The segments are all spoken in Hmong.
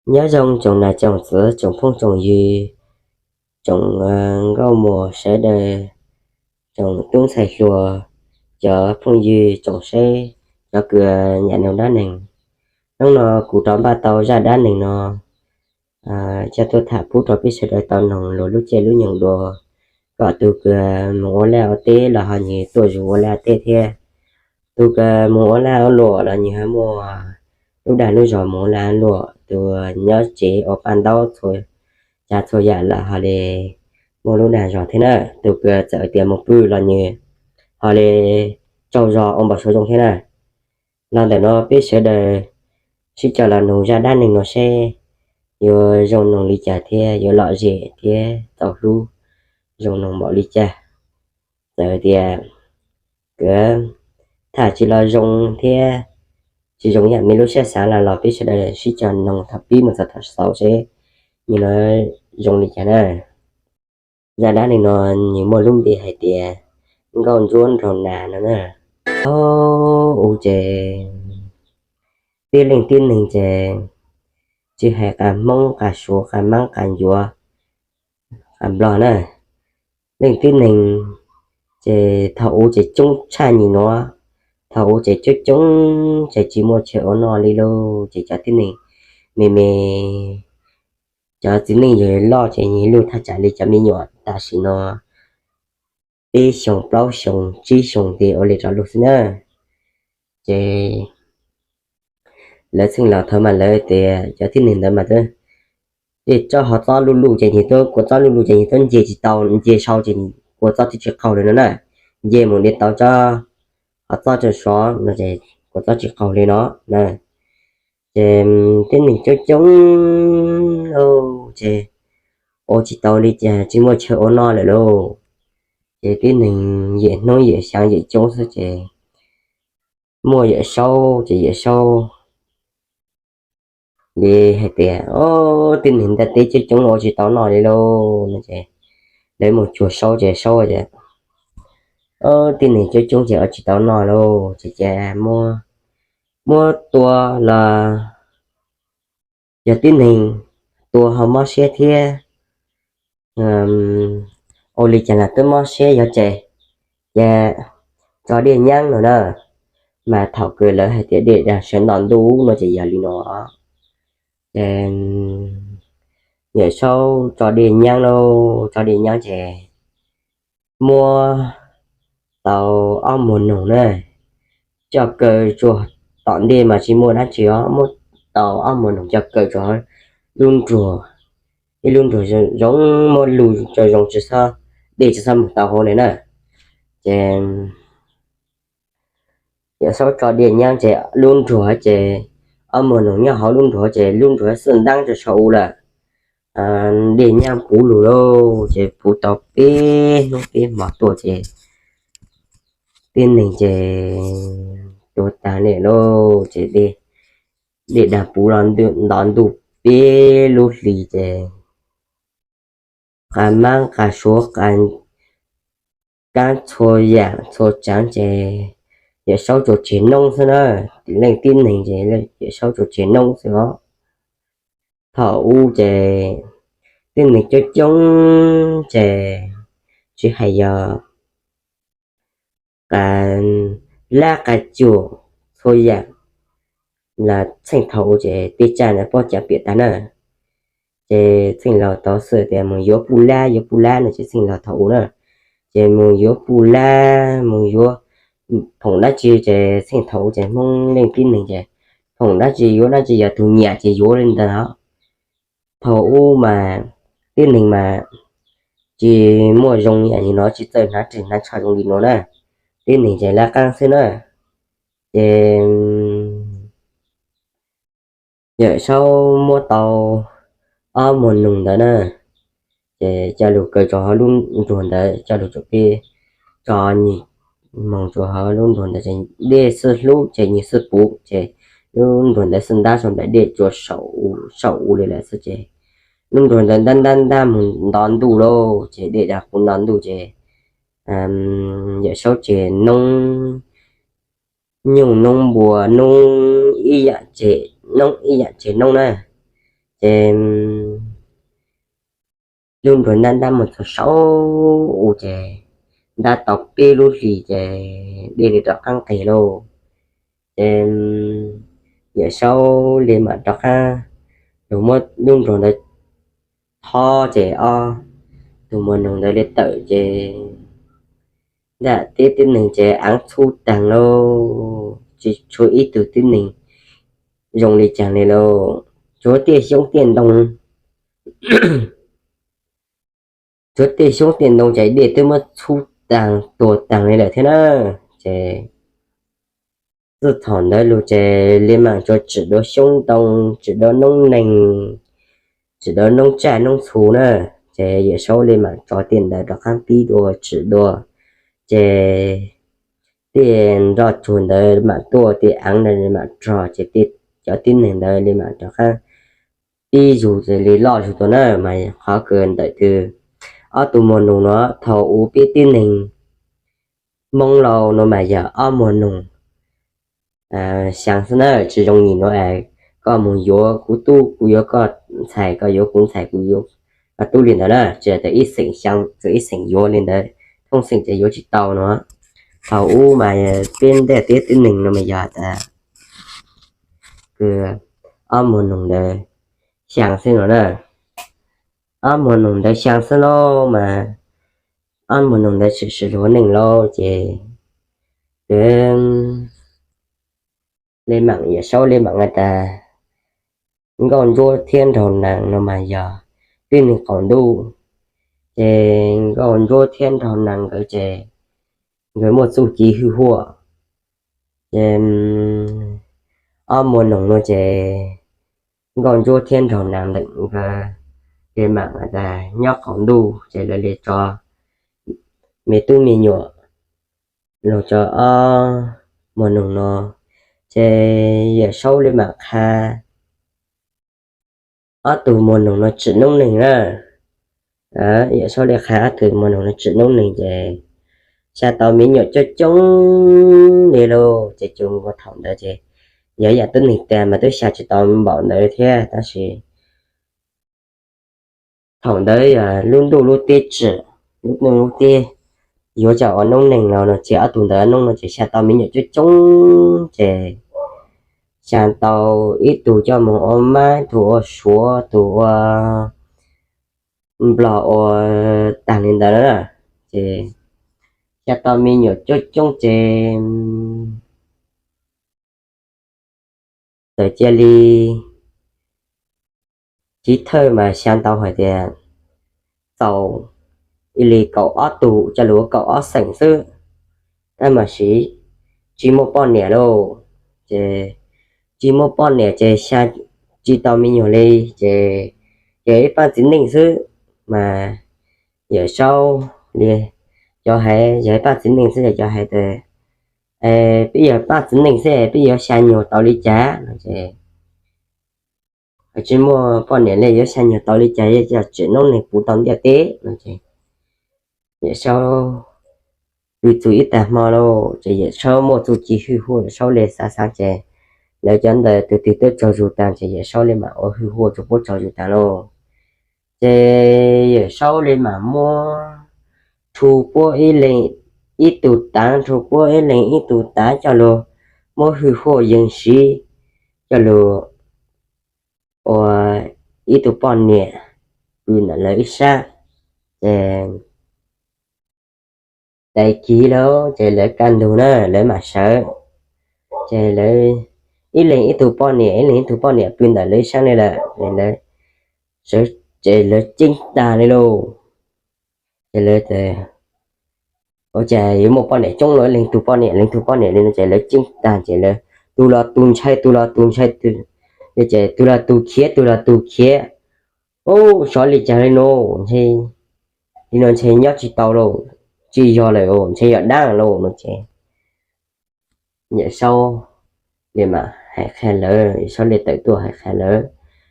Nyob zoo tsoom nam tsoom txwv, tsoom phooj tsoom ywg, tsoom nkauj muam sawv daws, tsoom tub ntxhais hluas, cov phooj ywg tsoom saib, cov kws nyiam noog dab neeg. Hnub no kuv rov npaj tau zaj dab neeg no coj tuaj tham pub rau peb sawv daws tau noog luag lub caij lub nyoog dua, kom tus kws mus ua laj ua teb los ho nyias tuaj zus ua laj ua teb thiab, tus kws mus ua laj ua luam los nyias ho muaj lub dag lub zog mus ua laj ua luam, tus nyob tsev ua paj ntaub txhua tsav txhua yam los ho li muaj lub dag zog thiab na, tus kws txawm tias mus pw los nyias ho li tsaug zog ua npaum suav zoo thiab na. Los ntawm no peb sawv daws sib coj los noog zaj dab neeg no seb yuav zoo noog li cas thiab yuav lom zem thiab txaus hlub zoo noog npaum li cas. Txawm tias kws tham tsis los zoo thiab tsis zoo yam me lub siab xav los los peb sawv daws sib coj noog thaum pib mus txog thaum xaus seb nws zoo li cas na. Zaj dab neeg no nws muaj lub npe hais tias Nkauj Ntsuab Nraug Nas no na. Thaum ub ces tib leej tib neeg ces tsis hais qas Hmoob qas Suav qas Mab qas Ncuav qas Nplog na, leej tib neeg ces thaum ub ces coob tshaj nyim nuav. Thaum ub ces coob coob ces tsis muaj chaw ua noj li lauj, ces cov tib neeg me me, cov txiv neej yawg loj ces nyias luj thaj tsam li cov me nyuam tam sim no peb xyoos plaub xyoos tsib xyoos tes ua li rov luag xwb na. Ces lawv txheej laus thaud mas lawv tias cov tib neeg ntawd mas twb, ces tsob hov txob luj luj ces nyias tuab, kua txob luj luj ces nyias tuab nce tsis tau, nce sau ces kua txob twb tsis qaug li no na. Nce mus de tau tsob hov txob tso sov no ces kua txob tsis qaug li no na. Ces tib neeg coob coob lauj, ces ua tsis tau li cas tsis muaj chaw ua noj lawm lauj. Ces tib neeg yawm hnub yawm xyaav yawm coob xwb ces muaj Yawm Saub ces Yawm Saub li hais tias, o, tib neeg ntiaj teb coob coob ua tsis tau noj li lauj no ces lawv mus cuag Saub ces Saub tias, o, tib neeg coob coob ces ua tsis tau noj lauj, ces cia muab tua los yog tib neeg tua ho mob siab thiab, ua li cas los twb mob siab yog ces, ces tso dej nyaab no na. Mas thaum kws lawv hais tias dej dag sawv nto ntuj no ces yog li no. Ces Yawm Saub tso dej nyaab lauj, tso dej nyaab ces muab tau ob muag noog na, coj kaw tsuag tom ntej mas tsis muaj dab tsi os, muab tau ob muag noog coj kaw tsuag lub nruag, ib lub nruag zoo muab lug tso zoo tsis txhob, dej tsis txhob mus tau hauv li na. Ces Yawm Saub tso dej nyaab ces lub nruag ces ob muag noog nyob hauv lub nruag ces lub nruag xwb ntaab rau saum u lawm. Dej nyaab puv lug lauj, ces puv tau peb hnub peb hmo tuaj ces tib neeg ces tuag tag li lauj, ces dej dag puv los nto ntuj peb lub hlis ces qas maab qas suav qas kaab txhua yaam txhua tsaav ces Yawm Saub tsuas tseg noob xwb na. Leej tib neeg ces Yawm Saub tsuas tseg noob xwb os. Thaum ub ces tib neeg coob coob ces tsis hais yog qas lab qas cuam txhua yaam los txheej thaum ub ces tej tsaaj ntawd puab caav piam tag na. Ces txheej laus tau xwm tias mus yuav puj lab, yuav puj lab no ces txheej laus thaum ub na, ces mus yuav puj lab, mus yuav phoom dab tsi ces txheej thaum ub ces Hmoob leej tib neeg ces phoom dab tsi yuav dab tsi, yog tug nyiam ces yuav li ntawd os. Thaum ub mas tib neeg mas tsis muaj zoo yam li no, tsis txawj hnav ris hnav tsho zoo li no na, tib neeg ces lab qaab xwb na. Ces Yawm Saub muab tau ob muag noog ntawd na, ces coj lug kaw rau hauv lub nruag ntawd, coj lug tso peb, tso nyias moog rau hauv lub nruag ntawd ces dej xwb hlub ces nyias xwb puv ces lub nruag ntawd xwb ntab rau ntawm dej rua saum u li lawm xwb ces lub nruag ntawd ntab ntab ntab moog nto ntuj lauj, ces dej dag puv nto ntuj ces Yawm Saub tseg noob nyooj noob npua noob ib yaam tseg noob ib yaam tseg noob na. Ces lub nruas ntab ntab mus txog saum u ces ntab tau peb lub hlis ces dej li rov qab nqig lauj. Ces Yawm Saub li mam rov qab los muab lub nruas ntawd thob ces ob tug muas noog ntawd li tawm ces nram teb tib neeg ces aav txhub taag lauj, tsis tshuav ib tug tib neeg zoo li caag li lauj. Tsuav tej xyoob tej ntoo, tsuav tej xyoob tej ntoo ces dej twb muab txhub taag tuag taag li lawm thiab na. Ces txij thaum ntawd los ces li mam tsuas tsim dua xyoob ntoo, tsim dua noob neeg, tsim dua noob tsaj noob txhu na. Ces Yawm Saub li mam tso tej ntawd rov qab pib dua tsim dua, ces tej nroj tsuag ntawd mam tuaj, tej aav ntawd mam rog, ces cov tib neeg ntawd li mam rov qab pib zug li loj zug tuaj na. Mas qhov kws ntawm kws ob tug muas noog no thaum u peb tib neeg Hmoob laus no mas yog ob muas noog xyaa xwb na, tsis zoo li no es koj mus yuav kuv tub, kuv yuav koj ntxhais, koj yuav kuv ntxhais, kuv yuav koj tub li ntawd na, tsis yog tias ib xeem xyaa, tsuas ib xeem yuav li ntawd, thoob xeem ces yuav tsis tau no. Thaum ub mas peb nram teb tib neeg no mas yog tas kws ob muas noog ntawd xyaa xwb no na. Ob muas noog ntawd xyaa xwb lauj mas ob muas noog ntawd tshwm sim ua neej lauj ces li mam Yawm Saub li mam has tas Nkauj Ntsuab thiab Nraug Nees no mas yog tib neeg qaum ntuj. Ces Nkauj Ntsuab thiab Nraug Nees nkawd ces nkawd muaj txuj ci hwj huaj. Ces ob muas noog no ces Nkauj Ntsuab thiab Nraug Nees ntawm nkawd li mam has tas nyob qaum ntuj ces lawv li tso me tub me nyuam los rau ob muas noog no. Ces Yawm Saub li mam qha ob tug muas noog no tsim noob neeg na. Yawm Saub li qha ob tug muas noog no tsim noob neeg ces xyaa tau me nyuam coob coob li lauj. Ces thaum ntawd ces yog ib yaam tub neeg tag mas twb xyaa tsis tau npaum ntawd thiab, tab sis thaum ntawd yog lub ntuj lub teb tsim, lub ntuj lub teb yuav coj ua noob neeg no no ces ob tug ntawd noob no ces xyaa tau me nyuam coob coob ces xyaa tau ib tug coj moog ua Mab, tug ua Suav, tug ua Nplog, ua taag li ntawd na. Ces xyaa tau me nyuam coob coob ces txawm cia li chiv thawj mas xyaa tau hais tias txaus ib li kaum ob tug coj lug ua kaum ob xeem xwb, tab mas sis tsis muaj poj niam lauj. Ces tsis muaj poj niam ces xyaa tsis tau me nyuam li, ces yog ib pab txiv neej xwb. Mas Yawm Saub li cov hais, yog ib pab txiv neej xwb, cov hais tias peb yog pab txiv neej xwb peb yuav xyaa nyuag tau li cas no ces tsis muaj poj niam li yuav xyaa nyuag tau li cas yuav coj tsim noob neeg puv tau ntiaj teb no ces Yawm Saub pw txug ib tag hmo lauj, ces Yawm Saub muaj txuj ci hwj huaj, Yawm Saub li xav xav ces lawv cov ntawd tus twg twb tsaug zug taag ces Yawm Saub li mam ua hwj huaj rua puab tsaug zug taag lauj. Ces Yawm Saub li mam muab rhu puab ib leeg ib tug taav, rhu puab ib leeg ib tug taav coj lug muab hwj huaj yeej siv coj lug ua ib tug poj niam pw ntawm lawv ib sab. Ces tag kis lauj ces lawv kaj ntug na lawv mam sawv, ces lawv ib leeg ib tug poj niam, ib leeg ib tug poj niam pw ntawm lawv ib sab li lawm, ces lawv ceeb tag li lauj. Ces lawv tias ua cas yuav muaj poj niam coob lauj, ib leeg tug poj niam, leeg tug poj niam li no ces lawv ceeb tag ces lawv tus los tus ntshai, tus los tus ntshai, ces tus los tus khiav, tus los tus khiav. Ub, xyov li cas li no, li no ntshe nyob tsis tau lauj, tsis yog lawm, ntshe yog dab lauj no ces Yawm Saub li mam hais qhia lawv, Yawm Saub li tawm tuaj hais qhia lawv.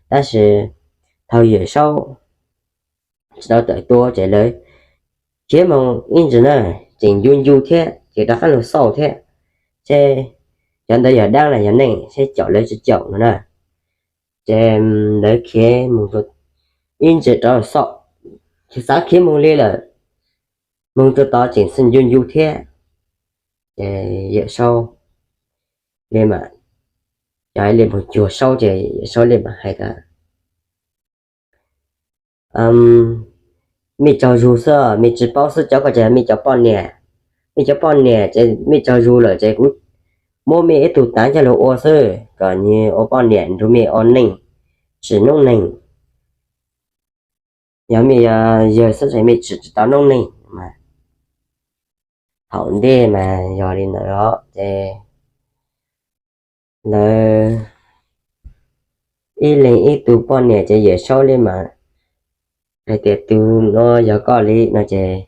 Tab sis thaum Yawm Saub tsis tau tawm tuaj ces lawv khiav moog ib ntsis na, tseem ncu ncu thiab ces rov qab lug xauj thiab seb cov ntawd yog dab los yog neeg, seb caum lawv tsis caum no na. Ces lawv khiav mus ib ntsis rau xom, xav khiav mus li lawm, mus rau tod tseem xwb ncu ncu thiab. Ces Yawm Saub li mas, cov li mus cuag Saub ces Yawm Saub li mas hais tias, mej tsaug zug xwb, mej tsis paub xwb, cov ko ces mej cov poj niam, mej cov poj niam ces mej tsaug zug lawm ces kuv muab mej ib tug tav coj lug ua xwb, kom nws ua poj niam nrug mej ua neej, tsim noob neeg. Yog mej yog yawg xwb ces mej tsim tsis tau noob neeg mas. Thaum ntej mas yog li ntawd os, ces lawv ib leeg ib tug poj niam ces Yawm Saub li mas hais tias tus no yog koj li no ces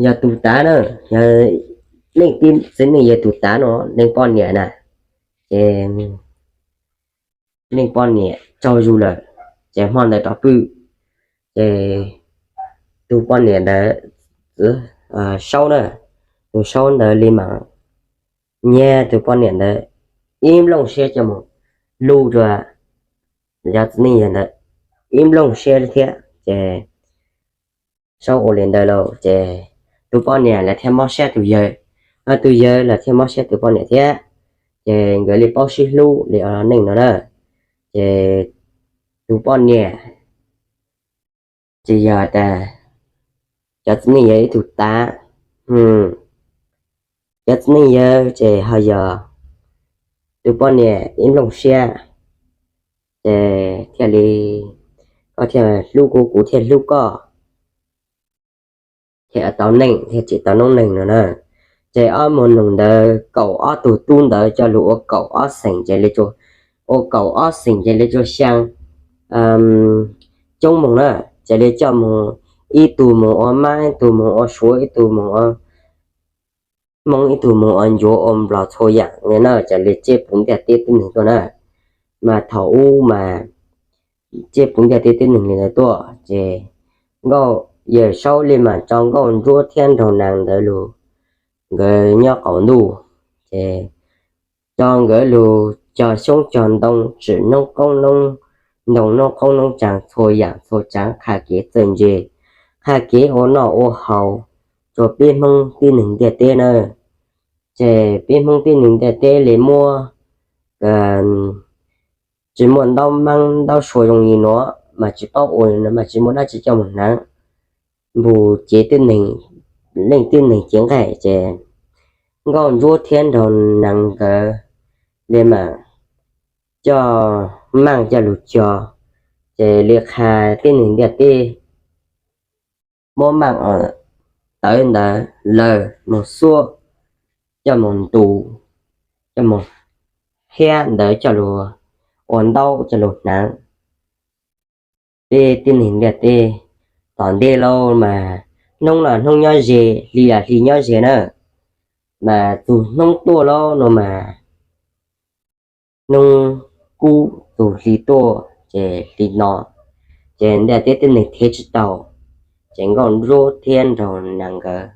yog tus tav na, yog leej txiv neej yawg tus tav no, leej poj niam na. Ces leej poj niam tsaug zug lawm, ces hmo ntawd rov pw, ces tus poj niam ntawd, Saub na, tus Saub ntawd li mas nyiag tus poj niam ntawd ib nplooj siab coj mus luj rua cov txiv neej yawg ntawd ib nplooj siab thiab. Ces Saub ua li ntawd lawm ces tus poj niam los thiaj mob siab tus yawg, tus yawg los thiaj mob siab tus poj niam thiab. Ces nkawd li paub sib hlub li ua neej no na. Ces tus poj niam ces yog tas cov txiv neej yawg ib tug tav, cov txiv neej yawg ces ho yog tus poj niam ib nplooj siab, ces thiaj li koj thiaj hlub kuv, kuv thiaj hlub koj, thiaj tau neej thiaj tsim tau noob neeg no na. Ces ob muag noog ntawd kaum ob tug tub ntawd coj lug ua kaum ob xeem ces li, ua kaum ob xeem ces li cuaj xyaa coob moog na. Ces li coj moog, ib tug moog ua Mab, ib tug moog ua Suav, ib tug moog ua Moob, ib tug moog ua Ncuav ua Nplog txhua yaam li na. Ces li tseb puv ntiaj teb tib neeg tuaj na. Mas thaum ub mas tseb puv ntiaj teb tib neeg li ntawd tuaj ces Nkauj, Yawm Saub li mas tso Nkauj Ntsuab thiab Nraug Nees ntawd lug, nkawd nyob qaum ntuj, ces tso nkawd lug cog xyoob cog ntoo, tsim noob qoob noob, ntoo noob qoob noob tsaa txhua yaam txhua tsaav, qha kev txawj ntse, qha kev ua noj ua haus rua peb Hmoob tib neeg ntiaj teb na. Ces peb Hmoob tib neeg ntiaj teb li muab, tsis muaj ntaub maab ntaub sua zoo li nuav mas tsis paub ua li nuav mas tsis muaj dab tsi coj moog hnav. Npug cev tib neeg, leej tib neeg cev nqaij ces Nkauj Ntsuab thiab Nraug Nees nkawd li mas coj maaj coj lug cog, ces li qha tib neeg ntiaj teb muab maaj tawv ntawd lawg moog xuab, coj moog ntu, coj moog hiab ntawd coj lug ua ntaub coj lug hnav. Peb tib neeg ntiaj teb tom ntej lauj mas hnub los hnub nyob ze, hli los hli nyob ze na, mas txug hnub tuaj lauj no mas hnub kub, txug hli tuaj ces hli no, ces ntiaj teb tib neeg thev tsis tau. Ces Nkauj Ntsuab thiab Nraug Nees nkawd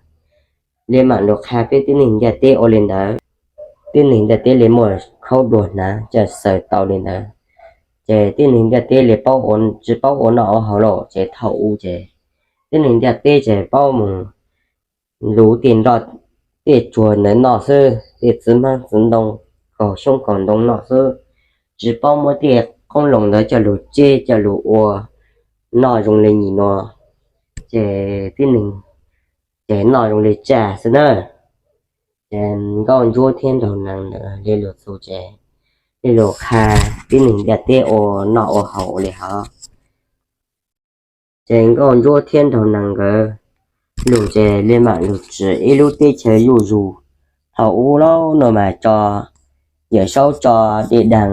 li mam lug qha peb tib neeg ntiaj teb ua li ntawd. Tib neeg ntiaj teb li muaj khaub dua hnav coj xaws tau li ntawd, ces tib neeg ntiaj teb li paub, tsis paub ua noj ua haus lawm. Ces thaum ub ces tib neeg ntiaj teb ces paub moog luv tej nroj tej tsuag ntawd noj xwb, tej txiv hmab txiv ntoo, kaug xyoob kaug ntoo noj xwb, tsis paub muab tej qoob loo ntawd coj lug tseb coj lug ua noj zoo li nyim no. Ces tib neeg ces noj zoo li tsaj xwb na. Ces Nkauj Ntsuab thiab Nraug Nees ntawd li lug txug ces li lug qha tib neeg ntiaj teb ua noj ua haus ua li hov. Ces Nkauj Ntsuab thiab Nraug Nees nkawd lug ces li mam lug tsim ib lub teb chaws zuj zug. Thaum ub lauj no mas tso, Yawm Saub tso dej daag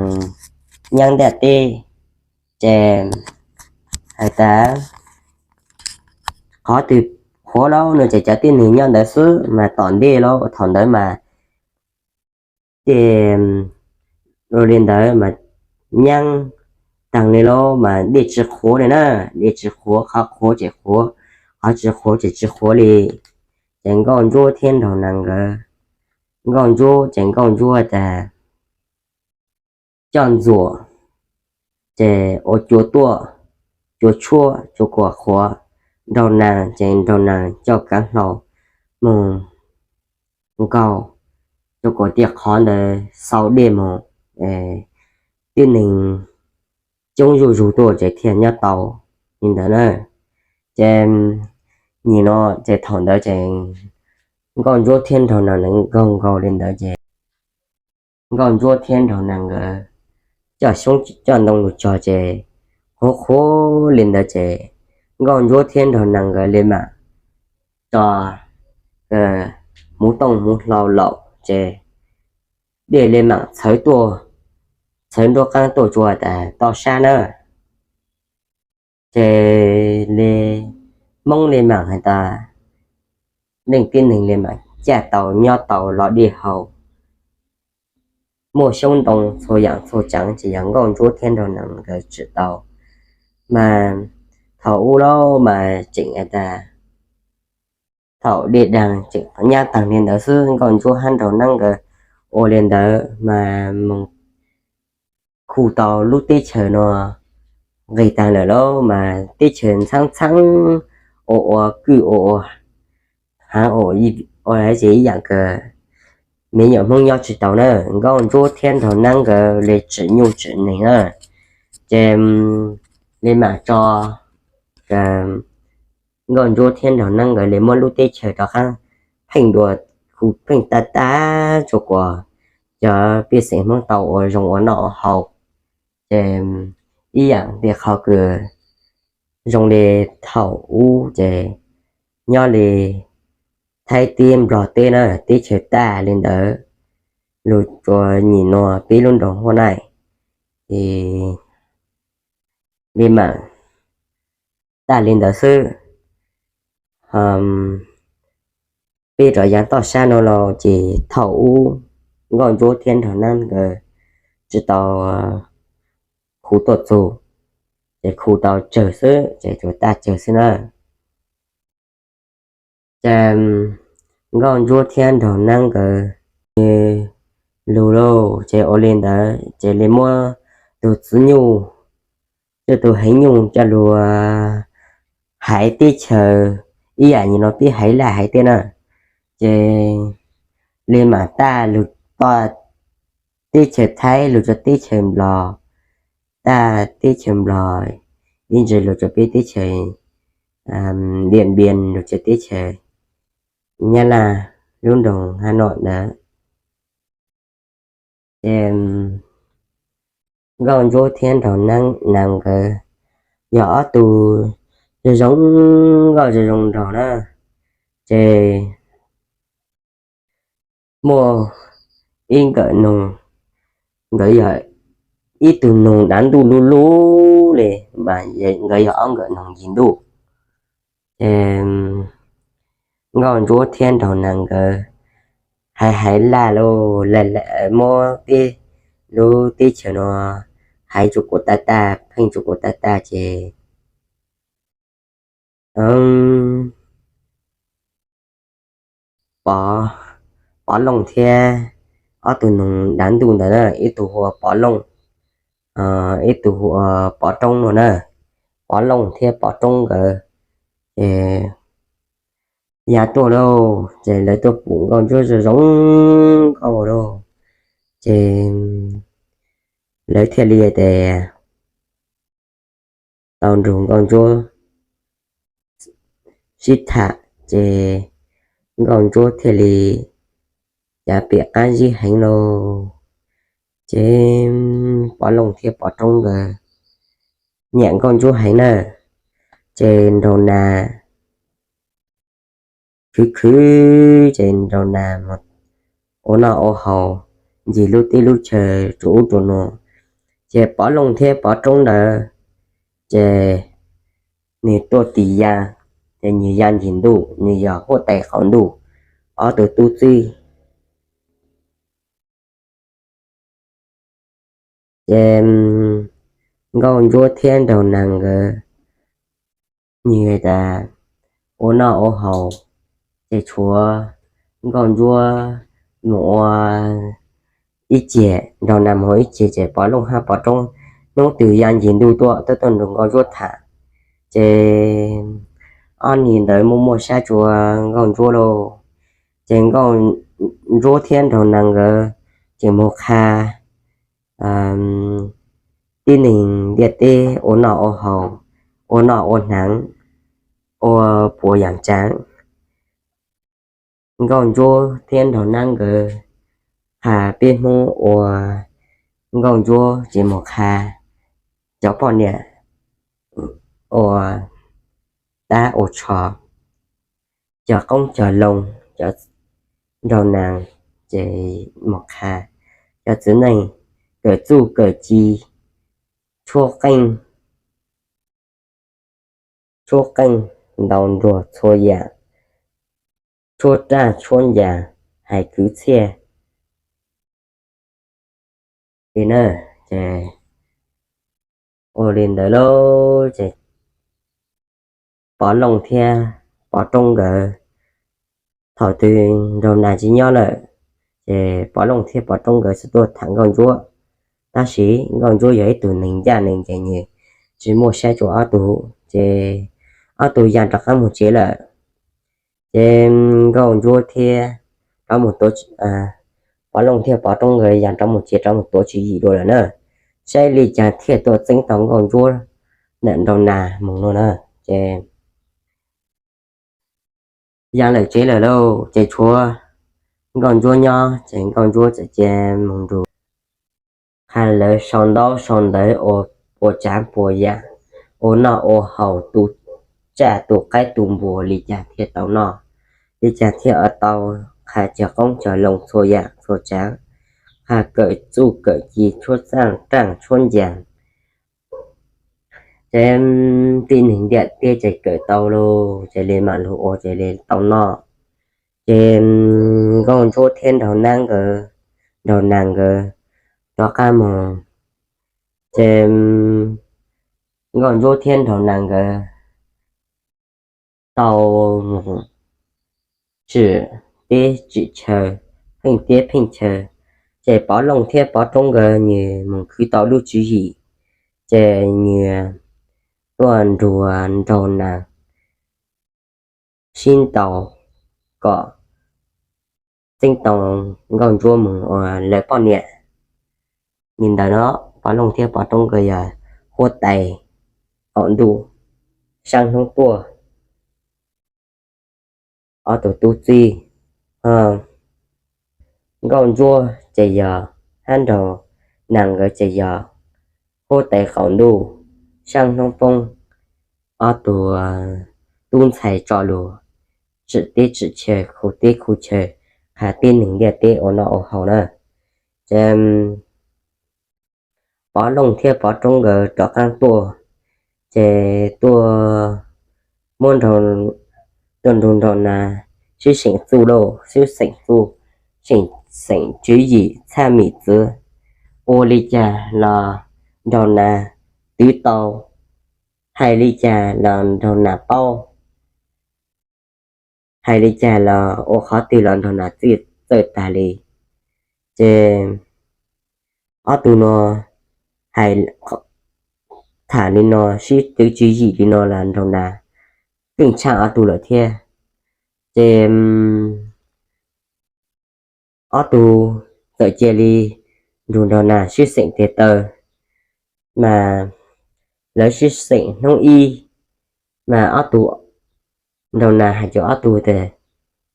nyaab ntiaj teb, ces hais tas qhov twg qhuav lauj no ces cov tib neeg nyob ntawd xwb mas tom ntej lauj thaum ntawd mas ces ua li ntawd mas nyaab taag li lauj mas dej tsis qhuav li na, dej tsis qhuav, qhov qhuav ces qhuav, qhov tsis qhuav ces tsis qhuav li. Ces Nkauj Ntsuab thiab Nraug Nees nkawd, Nkauj Ntsuab ces Nkauj Ntsuab tas coj ntxuam ces ua cua tuaj, cua tshuab, cua kuam qhuav, Nraug Nees ces Nraug Nees coj kaav hlau moog nkaug rua kuas tej qhov ntawd xau dej moog, tib neeg coob zuj zug tuaj ces thiaj nyob tau li ntawd na. Ces nim no ces thaum ntawd ces Nkauj Ntsuab thiab Nraug Nees nkawd nkaug nkaus li ntawd ces Nkauj Ntsuab thiab Nraug Nees nkawd coj xyoob coj ntoo lug tso ces qhuav qhuav li ntawd ces Nkauj Ntsuab thiab Nraug Nees nkawd li mam tso hmuv tooj hmuv hlau laum ces dej li mam txhawv tuaj, txhawv nruab qaab tuaj tsua tas toj sab na. Ces li Moob li mam has tas leej tib neeg li mam caj tau nyob tau los dej haus, muaj xyoob ntoo txhua yaam txhua tsev ces yog Nkauj Ntsuab thiab Nraug Nees nkawd tsim tau. Mas thaum ub lauj mas tseem has tas thaum dej daag tseem nyab taag li ntawd xwb, Nkauj Ntsuab hab Nraug Nees nkawd ua li ntawd mas moog khu tau lub teb chaws no nqis taag lawm lauj, mas teb chaws ntxhaab ntxhaab, ua ua kwj ua ua haav ua ib yaam kawg, me nyuam Hmoob nyob tsis tau na. Nkauj Ntsuab thiab Nraug Nees nkawd li tsim nyuj tsim nees na, ces li mam tso Nkauj Ntsuab thiab Nraug Nees nkawd li muab lub teb chaws rov qaab pheej dua, khu pheej tag tag tsua kuas cov pej xeem Hmoob tau ua zoo ua noj ua haus. Ces ib yaam li qhov kws zoo li thaum ub ces nyob li Thaib teb Nplog teb na, teb chaws tag li ntawd lug tsua nyim nua peb lub nroog Huab Naim, ces li mam tag li ntawd xwb. Peb rov yaav toj sab no los ces thaum ub Nkauj Ntsuab thiab Nraug Nees nkawd tsis tau khu tuaj txug, ces khu tau tsawg xwb ces tsuas tag tsawg xwb na. Ces Nkauj Ntsuab thiab Nraug Nees nkawd lug lauj, ces ua li ntawd ces li muab tug txiv nyuj, coj tug heev nyuj coj lug haiv teb chaws ib yaam nyim no peb haiv Laj haiv teb na, ces li mam tag lug toj teb chaws Thaib lug rua teb chaws Nplog, tag teb chaws Nplog ib ntsis lug rua peb teb chaws Diam Npiam lug rua teb chaws Nyab Laj lub nroog Hab Noj ntawd. Ces Nkauj Ntsuab thiab Nraug Nees nkawd yog ob tug zoo zoo nkauj zoo zoo nraug na, ces muaj ib nkawm noog, nkawd yog ib tug noog dav ntuj lub lub li, mas nkawd yog ob nkawm noog ncig ntuj. Ces Nkauj Ntsuab thiab Nraug Nees nkawd haiv haiv Laj lauj, muab peb lub teb chaws no haiv tsua kuas tag tag, pheej tsua kuas tag tag ces Pov Looj thiab ob tug noog dav ntuj ntawd na, ib tug hu ua Pov Looj, ib tug hu ua Pov Roob no na. Pov Looj thiab Pov Roob nkawd ces ya tuaj lauj, ces lawv tuaj pum Nkauj Ntsuab zoo zoo nkauj lauj, ces lawv thiaj li tias tau nrug Nkauj Ntsuab sib tham, ces Nkauj Ntsuab thiaj li cav pem qab zib heev lauj. Ces Pov Looj thiab Pov Roob nkawd nyiam Nkauj Ntsuab heev na, ces Nraug Nas khwv khwv ces Nraug Nas ua noj ua haus ncig lub teb lub chaw rua ub rua nuav. Ces Pov Looj thiab Pov Roob ntawd ces nwg tuaj tis ya, ces nwg ya ncig ntuj, nwg yog huab tais qaum ntuj ob tug tub txib. Ces Nkauj Ntsuab thiab Nraug Nas nkawd nwg tas ua noj ua haus, ces tshuav Nkauj Ntsuab moog ua ib ceg, Nraug Nas moog ua ib ceg, ces Pov Looj hab Pov Roob hnub twg ya ncig ntuj tuaj tuaj tuaj nrog Nkauj Ntsuab tham. Ces ob niag ntawd muaj muaj sab tsua Nkauj Ntsuab lauj. Ces Nkauj Ntsuab thiab Nraug Nas nkawd ces mus qha tib neeg ntiaj teb ua noj ua haus, ua noj ua hnav, ua puas yam tsav. Nkauj Ntsuab thiab Nraug Nas nkawd qha peb Hmoob ua, Nkauj Ntsuab ces mus qha cov poj niam ua dab ua tsho, cov qoob cov loo, cov Nraug Nas ces mus qha cov txiv neej kawm txuj kawm ci, tshuab qeej, tshuab qeej ntaus nruas txhua yam, tshuab raj tshuab ncas, hais kwv txhiaj li na. Ces ua li ntawd lauj, ces Pov Looj thiab Pov Roob nkawd, thaum twg Nraug Nas tsis nyob lawm, ces Pov Looj thiab Pov Roob nkawd txawm tuaj tham Nkauj Ntsuab. Tab sis Nkauj Ntsuab yog ib tug neeg ncaj neeg ncees, nws tsis muaj saib tsua ob tug, ces ob tug ya rov qab mus tsev lawm. Ces Nkauj Ntsuab thiab rov mus tuav, Pov Looj thiab Pov Roob nkawd ya rov mus tsev, rov mus tuav tswv yim dua lawm na, saib li cas thiaj tuaj txeeb tau Nkauj Ntsuab ntawm Nraug Nas mus no na. Ces ya lawm tsev lawm lauj, ces tshuav Nkauj Ntsuab nyob, ces Nkauj Ntsuab txawm cia mus nrug qha lawv sau ntaub sau ntawv ua puas tsav puas yam, ua noj ua haus, tu tsaj tu qaib tu npua li cas thiaj tau noj, li cas thiaj tau qha cog qoob cog loo txhua yam txhua tsav, qha kawm txuj kawm ci, tshuab txaj raj tshuab ncas. Ces tib neeg ntiaj teb ces kawm tau lauj, ces li mam lug ua, ces li tau noj. Ces Nkauj Ntsuab thiab Nraug Nas nkawd, Nraug Nas nkawd rov qab mus. Ces Nkauj Ntsuab thiab Nraug Nas nkawd tau mus tsim teb tsim chaw, pheej teb pheej chaw. Ces Pov Looj thiab Pov Roob nkawd nws mus khwv tau lub tswv yim, ces nws tuaj nrug Nraug Nas sib ntaus kom txeeb tau Nkauj Ntsuab mus ua lawv poj niam. Li ntawd no, Pov Looj thiab Pov Roob nkawd yog huab tais qaum ntuj, saab hnub tuaj, ob tug tub txib. Nkauj Ntsuab ces yog, hab Nraug Nas nkawd ces yog huab tais qaum ntuj, saab hnub poob, ob tug tub ntxhais tso lus tsim teb tsim chaw, khu teb khu chaw, qha tib neeg ntiaj teb ua noj ua haus na. Ces Pov Looj thiab Pov Roob nkawd rov qaab tuaj, ces tuaj muab Nraug, tuaj nrug Nraug Nas sib xeem txuj lauj, sib xeem txuj, xeem, xeem tswv yim txhaj mim txwv. Ua li cas los Nraug Nas twv tau, hais li cas los Nraug Nas paub, hais li cas los ua qhov twg los Nraug Nas txwj txawj tag li. Ces ob tug no hais, tham li no, sib twv tswv yim li no los Nraug Nas yeej tshaj ob tug lawm thiab. Ces ob tug txawm cia li nrug Nraug Nas sib xeem tes taw, mas lawv sib xeem hnub ib, mas ob tug, Nraug Nas hais rau ob tug tias,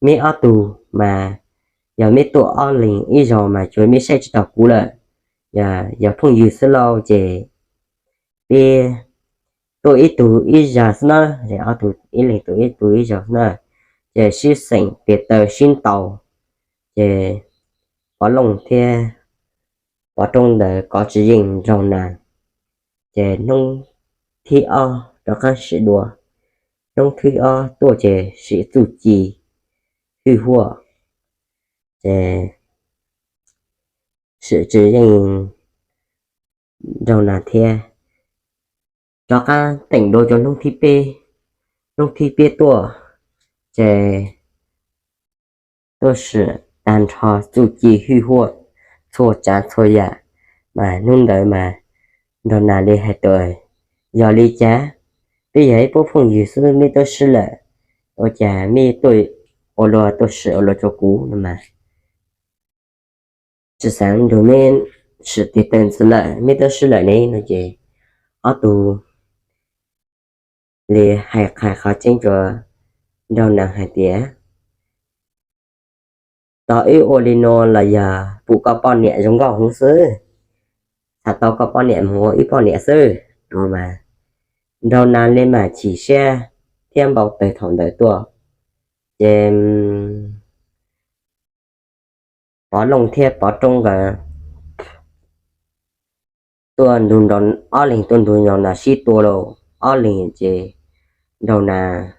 meb ob tug mas yog meb tuaj ob leeg ib zaug mas tsuas meb saib tsis taus kuv lawm, yog phooj ywg xwb lauj, ces peb tuaj ib tug ib zag xwb na, es ob tug ib leeg tuaj ib tug ib zag xwb na, ces sib xeem tes taw sib ntaus, ces Pov Looj thiab Pov Roob ntawd kov tsis yeej Nraug Nas, ces hnub thib ob rov qab sim dua, hnub thib ob tuaj ces sim txuj ci hwj huaj, ces sim tsis yeej Nraug Nas thiab. Rov qab teem dua rau hnub thib peb, hnub thib peb tuaj, ces tuaj sim tag nrho txuj ci hwj huaj txhua tsav txhua yam, mas hnub ntawd mas Nraug Nas li hais tias, Yog li cas? Peb yog ib puab phooj ywg xwb, mej tuaj sib lawm, ua cas mej tuaj ua luaj, tuaj sim ua luaj rua kuv no mas. Tsi xaav nrug mej sim tig teg ntxiv lawm, mej tuaj sib lawm ne no ces ob tug li hais qha qhov tseeb rua Nraug Nas hais tias, Tog, wb ua li nuav los yog pum koj poj niam zoo nkauj heev xwb, txhad tau koj poj niam moog ua wb poj niam xwb no mas. Nraug Nas li mas chim siab thiab npau tawg thaum ntawd tuaj. Ces Pov Looj thiab Pov Roob nkawd tuaj nrug, ob leeg tuaj nrug Nraug Nas sib tua lawm. Ob leeg ces Nraug Nas,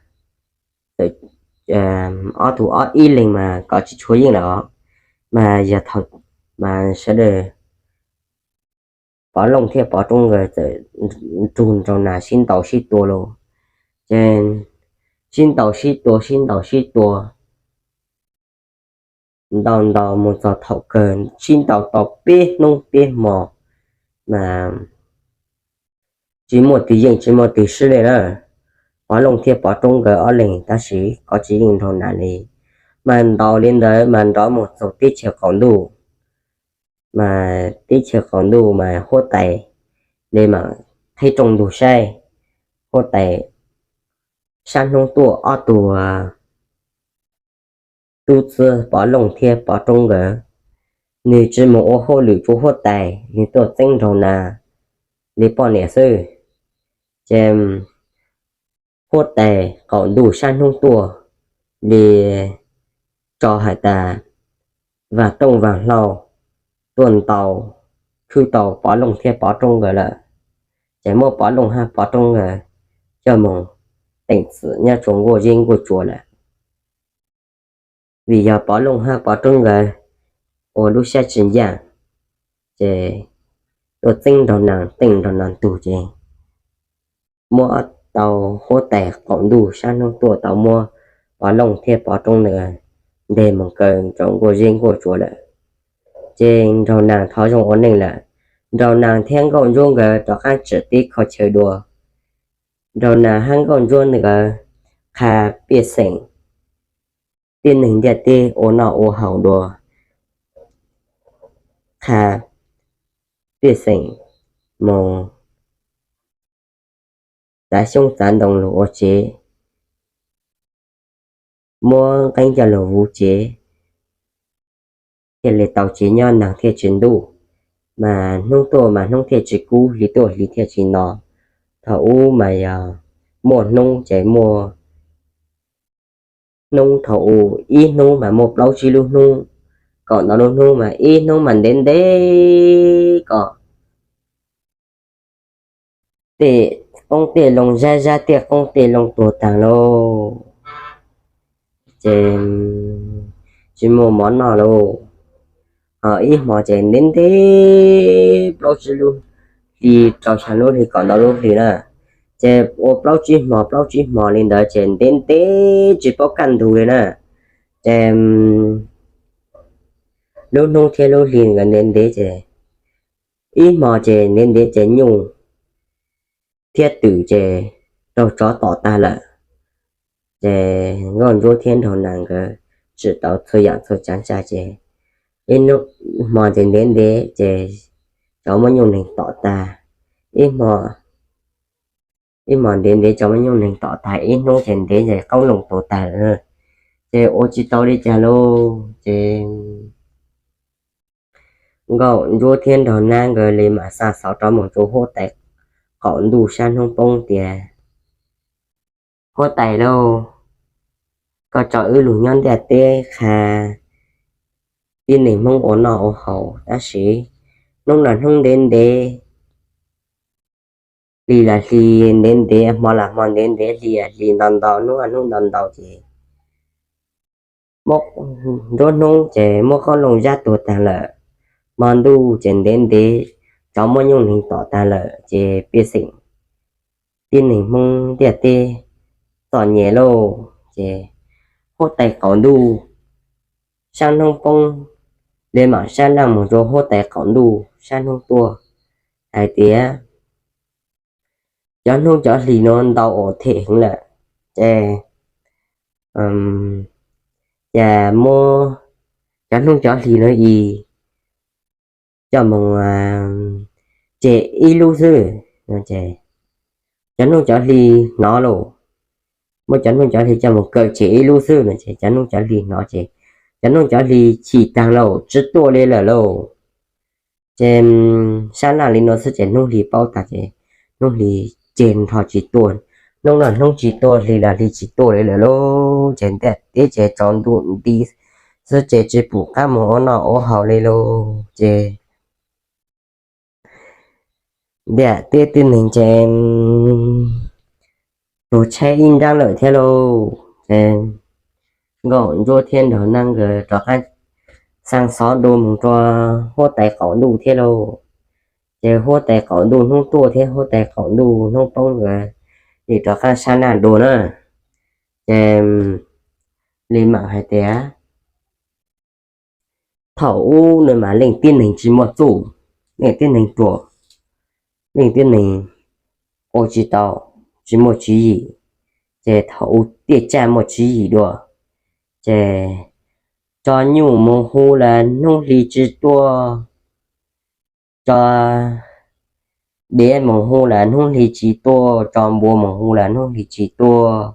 ob tug ob ib leeg mas kov tsi tshua yeej lawm os, mas yog thaum mas sawv daws Pov Looj thiab Pov Roob nkawd txawm nrug Nraug Nas sib ntaus sib tua lawm. Ces sib ntaus sib tua, sib ntaus sib tua, ntaus ntaus moog txog thaum kawg sib ntaus tau peb hnub peb hmo mas tsi muaj tug yeej tsi muaj tug swb li na. Pov Looj thiab Pov Roob nkawd ob leeg tab sis kov tsi yeej Nraug Nas li. Mas ntaus li ntawd mas nrov moog txug teb chaws qaum ntuj, mas teb chaws qaum ntuj mas huab tais li mam qhib rooj ntug saib, huab tais sab hnub tuaj ob tug tub txib Pov Looj thiab Pov Roob nkawd, nwg tsi moog ua hauj lwm rua huab tais, nwg tuaj txeeb Nraug Nas li poj niam xwb. Ces huab tais qaum ntuj sab hnub tuaj li tso has tas vaag rooj vaag hlau tuaj ntaus khwb tau Pov Looj thiab Pov Roob nkawd lawm. Ces muab Pov Looj hab Pov Roob nkawd coj moog teem txim nyob rua nkuaj zeb nkuaj tsua lawm. Vim yog Pov Looj hab Pov Roob nkawd ua lub sab tsi ncaaj, ces tuaj txeeb Nraug Nas, teem Nraug Nas tug ces muab tau huab tais qaum ntuj sab hnub tuaj tau muab Pov Looj thiab Pov Roob nkawd nteg moog kaw rua nkuaj zeb nkuaj tsua lawm. Ces Nraug Nas thov zoo ua neej lawm. Nraug Nas thiab Nkauj Ntsuab nkawd rov qaab tsim teb kho chaw dua. Nraug Nas hab Nkauj Ntsuab nkawd qha pej xeem tib neeg ntiaj teb ua noj ua haus dua, qha pej xeem moog txav xyoob txav ntoo lug ua tsev, muab nqeeb coj lug vuv tsev, thiaj li tau tsev nyob naag thiaj tsi ntuj, mas hnub tuaj mas hnub thiaj tsi kub, hli tuaj hli thiaj tsi no. Thaum ub mas yog muaj hnub ces muaj hnub, thaum ub ib hnub mas muaj plaub tsib lub hnub, kaum ntau lub hnub mas ib hnub mas ntev ntev kom tej qoob tej loo zab zab, tej qoob tej loo tuag taag lauj. Ces tsi muaj mov noj lauj. Ho ib hmo ces ntev ntev plaub tsib lub hli, rau xya lub hli, kaum ntau lub hli na. Ces ua plaub tsib hmo plaub tsib hmo li ntawd ces ntev ntev tsi paub kaj ntug li na. Ces lub hnub thiab lub hli nkawd ntev ntev ces ib hmo ces ntev ntev ces nyuj thiab twm ces raug tsov tom tag lawm. Ces Nkauj Ntsuab thiab Nraug Nas nkawd tsim tau txhua yaam txhua tsaav tsa ces ib hmo ces ntev ntev ces tsov muab nyuj neeg tom tag. Ib hmo, ib hmo ntev ntev tsov muab nyuj neeg tom tag, ib hnub ces ntev ces qoob loo tuag tag lawm. Ces ua tsi tau li cas lauj. Ces Nkauj Ntsuab thiab Nraug Nas nkawd li mam xa xov rov moog rua huab tais qaum ntuj sab hnub poob tias, Huab tais lauj, koj tso wb lug nyob ntiaj teb qha tib neeg Hmoob ua noj ua haus, tab sis hnub los hnub ntev ntev, hli los hli ntev ntev, hmo los hmo ntev ntev, hli los hli ntau ntau, hnub los hnub ntau ntau ces muaj nruab hnub ces muab qoob loo zab tuag tag lawm, hmo ntuj ces ntev ntev tsov muab nyuj neeg tom tag lawm ces pej xeem tib neeg Hmoob ntiaj teb txom nyem lauj. Ces huab tais qaum ntuj sab hnub poob li mam sab laj moog rua huab tais qaum ntuj sab hnub tuaj hais tias, cov hnub cov hli no ntau ua them heev lawm, ces, ces muab cov hnub cov hli no i coj mus tseg ib lub xwb. Cov hnub cov hli hnov lauj, muab cov hnub cov hli coj mus kaw tseg ib lub xwb no ces cov hnub cov hli hnov ces cov hnub cov hli chim taag lauj, tsi tuaj li lawm lauj. Ces sab laj li no xwb ces hnub hli paub tag ces hnub hli ceg nrho tsis tuaj, hnub los hnub tsis tuaj, hli los hli tsis tuaj li lawm lauj. Ces ntiaj teb ces tsaus ntuj nti xwb ces tsis pum qab mus ua noj ua haus li lauj. Ces ntiaj teb tib neeg ces tus tshaib ib nraab lawm thiab lauj. Ces nkauj ntsuab thiab nraug neeb nkawd rov qab xaa xov dua mus rua huab tais qaum ntuj thiab lauj. Ces huab tais qaum ntuj hnub tuaj thiab huab tais qaum ntuj hnub poob nkawd li rov qab sab laj dua na. Ces li mam hais tias thaum ub no mas leej tib neeg tsis muaj txuj, leej tib neeg ruam, leej tib neeg ua tsis tau, tsis muaj tswv yim. Ces thaum ub tiaj tsaj muaj tswv yim dua, ces tso nyuj mus hu los hnub hli tsis tuaj, tso dev mus hu los hnub hli tsis tuaj, tso npua mus hu los hnub hli tsis tuaj,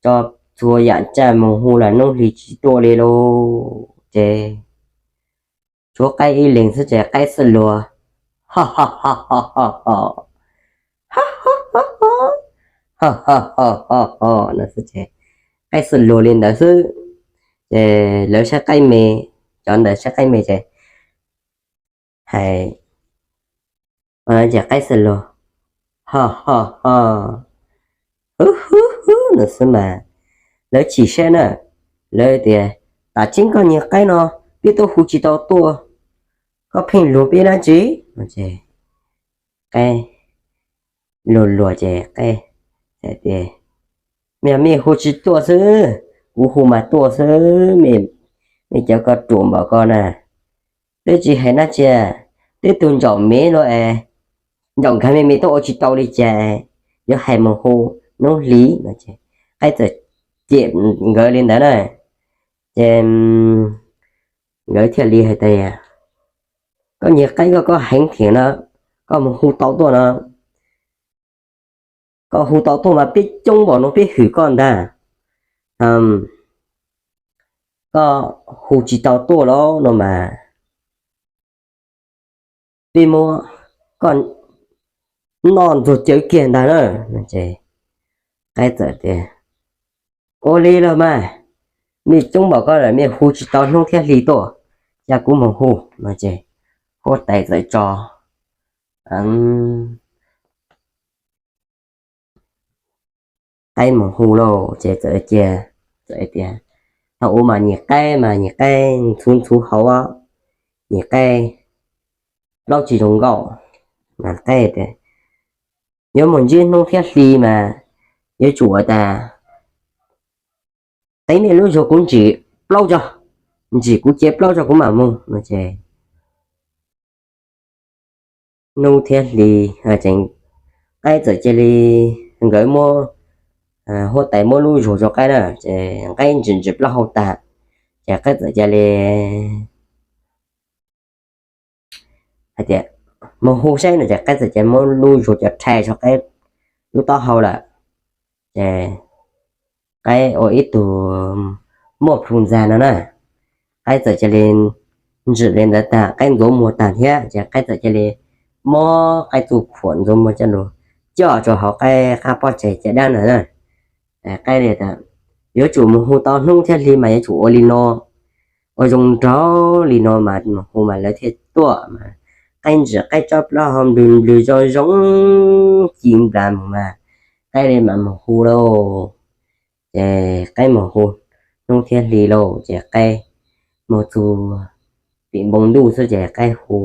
tso txhua yaam tsaj mus hu los hnub hli tsis tuaj li lauj. Ces tshuav qaib ib leeg xwb ces qaib xwb luag, ho ho ho ho ho ho, qaib xwb luag li ntawd xwb. Ces lawv saib qaib me, cov ntawd saib qaib me ces hais, ces qaib xwb luag, ho ho ho, hwb hwb hwb no xwb mas. Lawv chim siab na, lawv tias, tam tseeb koj niag qaib no, peb twb hu tsis tau tuaj, koj pheej luag peb dab tsi? Qaib luag luag ces qaib tias, mej hu tsis tuaj xwb, kuv hu mas tuaj xwb, mej cov ko ruam npaum ko na. Twb tsis hais dab tsi, twb tug ntsaum me luaj es, ntsaum nkag me me tuaj ua tsis tau li cas, yuav hais mus hu hnub hli no. Qaib txawm cem nkawd li ntawd na. Ces nkawd thiaj li hais tias, koj niag qaib koj, koj heev thiab no, koj mus hu tau tuaj no, koj hu tau tuaj mas peb coob npaum no peb hwm koj ntag. Koj hu tsis tau tuaj los no mas peb muab koj noj ntxuag cawv kiag ntag na. Qaib txawm tias, ua li los mas, mej coob npaum koj lawm mej hu tsis tau hnub thiab hli tuaj, cia kuv mus hu no. Ces huab tais txawm tso qaib mus hu lauj. Ces txawm cia, txawm tias, thaum ub mas niag qaib mas niag qaib ntxhuv ntxhuv hauv, niag qaib plaub tsis zoo nkauj. Mas qaib tias, yuav mus ntsib hnub thiab hli mas yuav tsum ua tas, tev mej lub zog kuv ntsim plaub tso, ntsim kuv cev plaub tso kuv mam mus no. Ces hnub thiab hli, qaib txawm cia li, nkawd muab, huab tais muab lub zog rau qaib na, ces qaib ntsim ntsim plaub hau tag, ces qaib txawm cia li hais tias, mus hu saib no. Ces qaib txawm cia li muab lub zog cov rhais rau qaib lub taub hau lawm. Ces qaib ua ib tug muaj plhu ntxag no na, qaib txawm cia li ntsim li ntawd tag qaib ntxuav muag tag thiab, ces qaib txawm cia li muab qaib txuj phuam ntxuav muag coj lug coj rau hauv qaib qab pob tsaig caj dab na. Qaib li tas, yuav tsum mus hu tau hnub thiab hli mas yuav tsum ua li no, ua zoo nraug li no mas mus hu mas lawv thiaj tuaj mas. Qaib ntsim qaib tsob plaub hau nplwg nplwg zoo zoo ci nplas mus mas, qaib li mas mus hu lauj. Ces qaib mus hu hnub thiab hli lauj, ces qaib mus txug tim npoo ntuj xwb ces qaib hu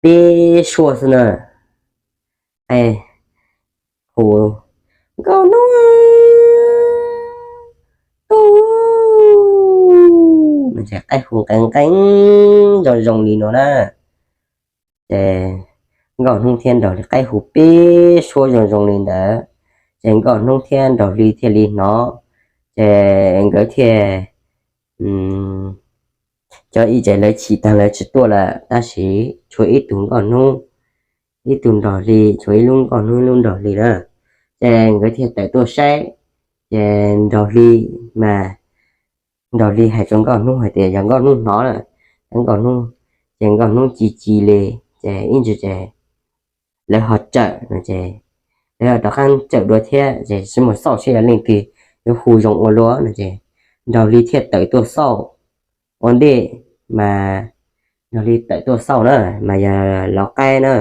peb suab xwb na. Qaib hu, nkauj hnub, nkauj, no ces qaib hu nqee nqee zoo zoo li no na. Ces Nkauj Hnub thiab Nraug Hli qaib hu peb suab zoo zoo li ntawd, ces Nkauj Hnub thiab Nraug Hli thiaj li hnov, ces nkawd thiaj cov ib ces lawv chim tag lawv tsis tuaj lawm, tab sis tshuav ib tug Nkauj Hnub, ib tug Nraug Hli, tshuav ib lub Nkauj Hnub ib lub Nraug Hli na. Ces nkawd thiaj tawm tuaj saib, ces Nraug Hli mas, Nraug Hli hais rau Nkauj Hnub hais tias yog Nkauj Hnub hnov na, Nkauj Hnub, ces Nkauj Hnub ci ci li, ces ib ntsis ces lawv ho tsawm no ces lawv ho rov qab tsawm dua thiab, ces tsis muaj xauj seb yog leej twg yuav hu zoo ua luaj no ces Nraug Hli thiaj tawm tuaj xauj ua ntej, mas Nraug Hli tawm tuaj xauj na, mas yog Lauj Qaib na,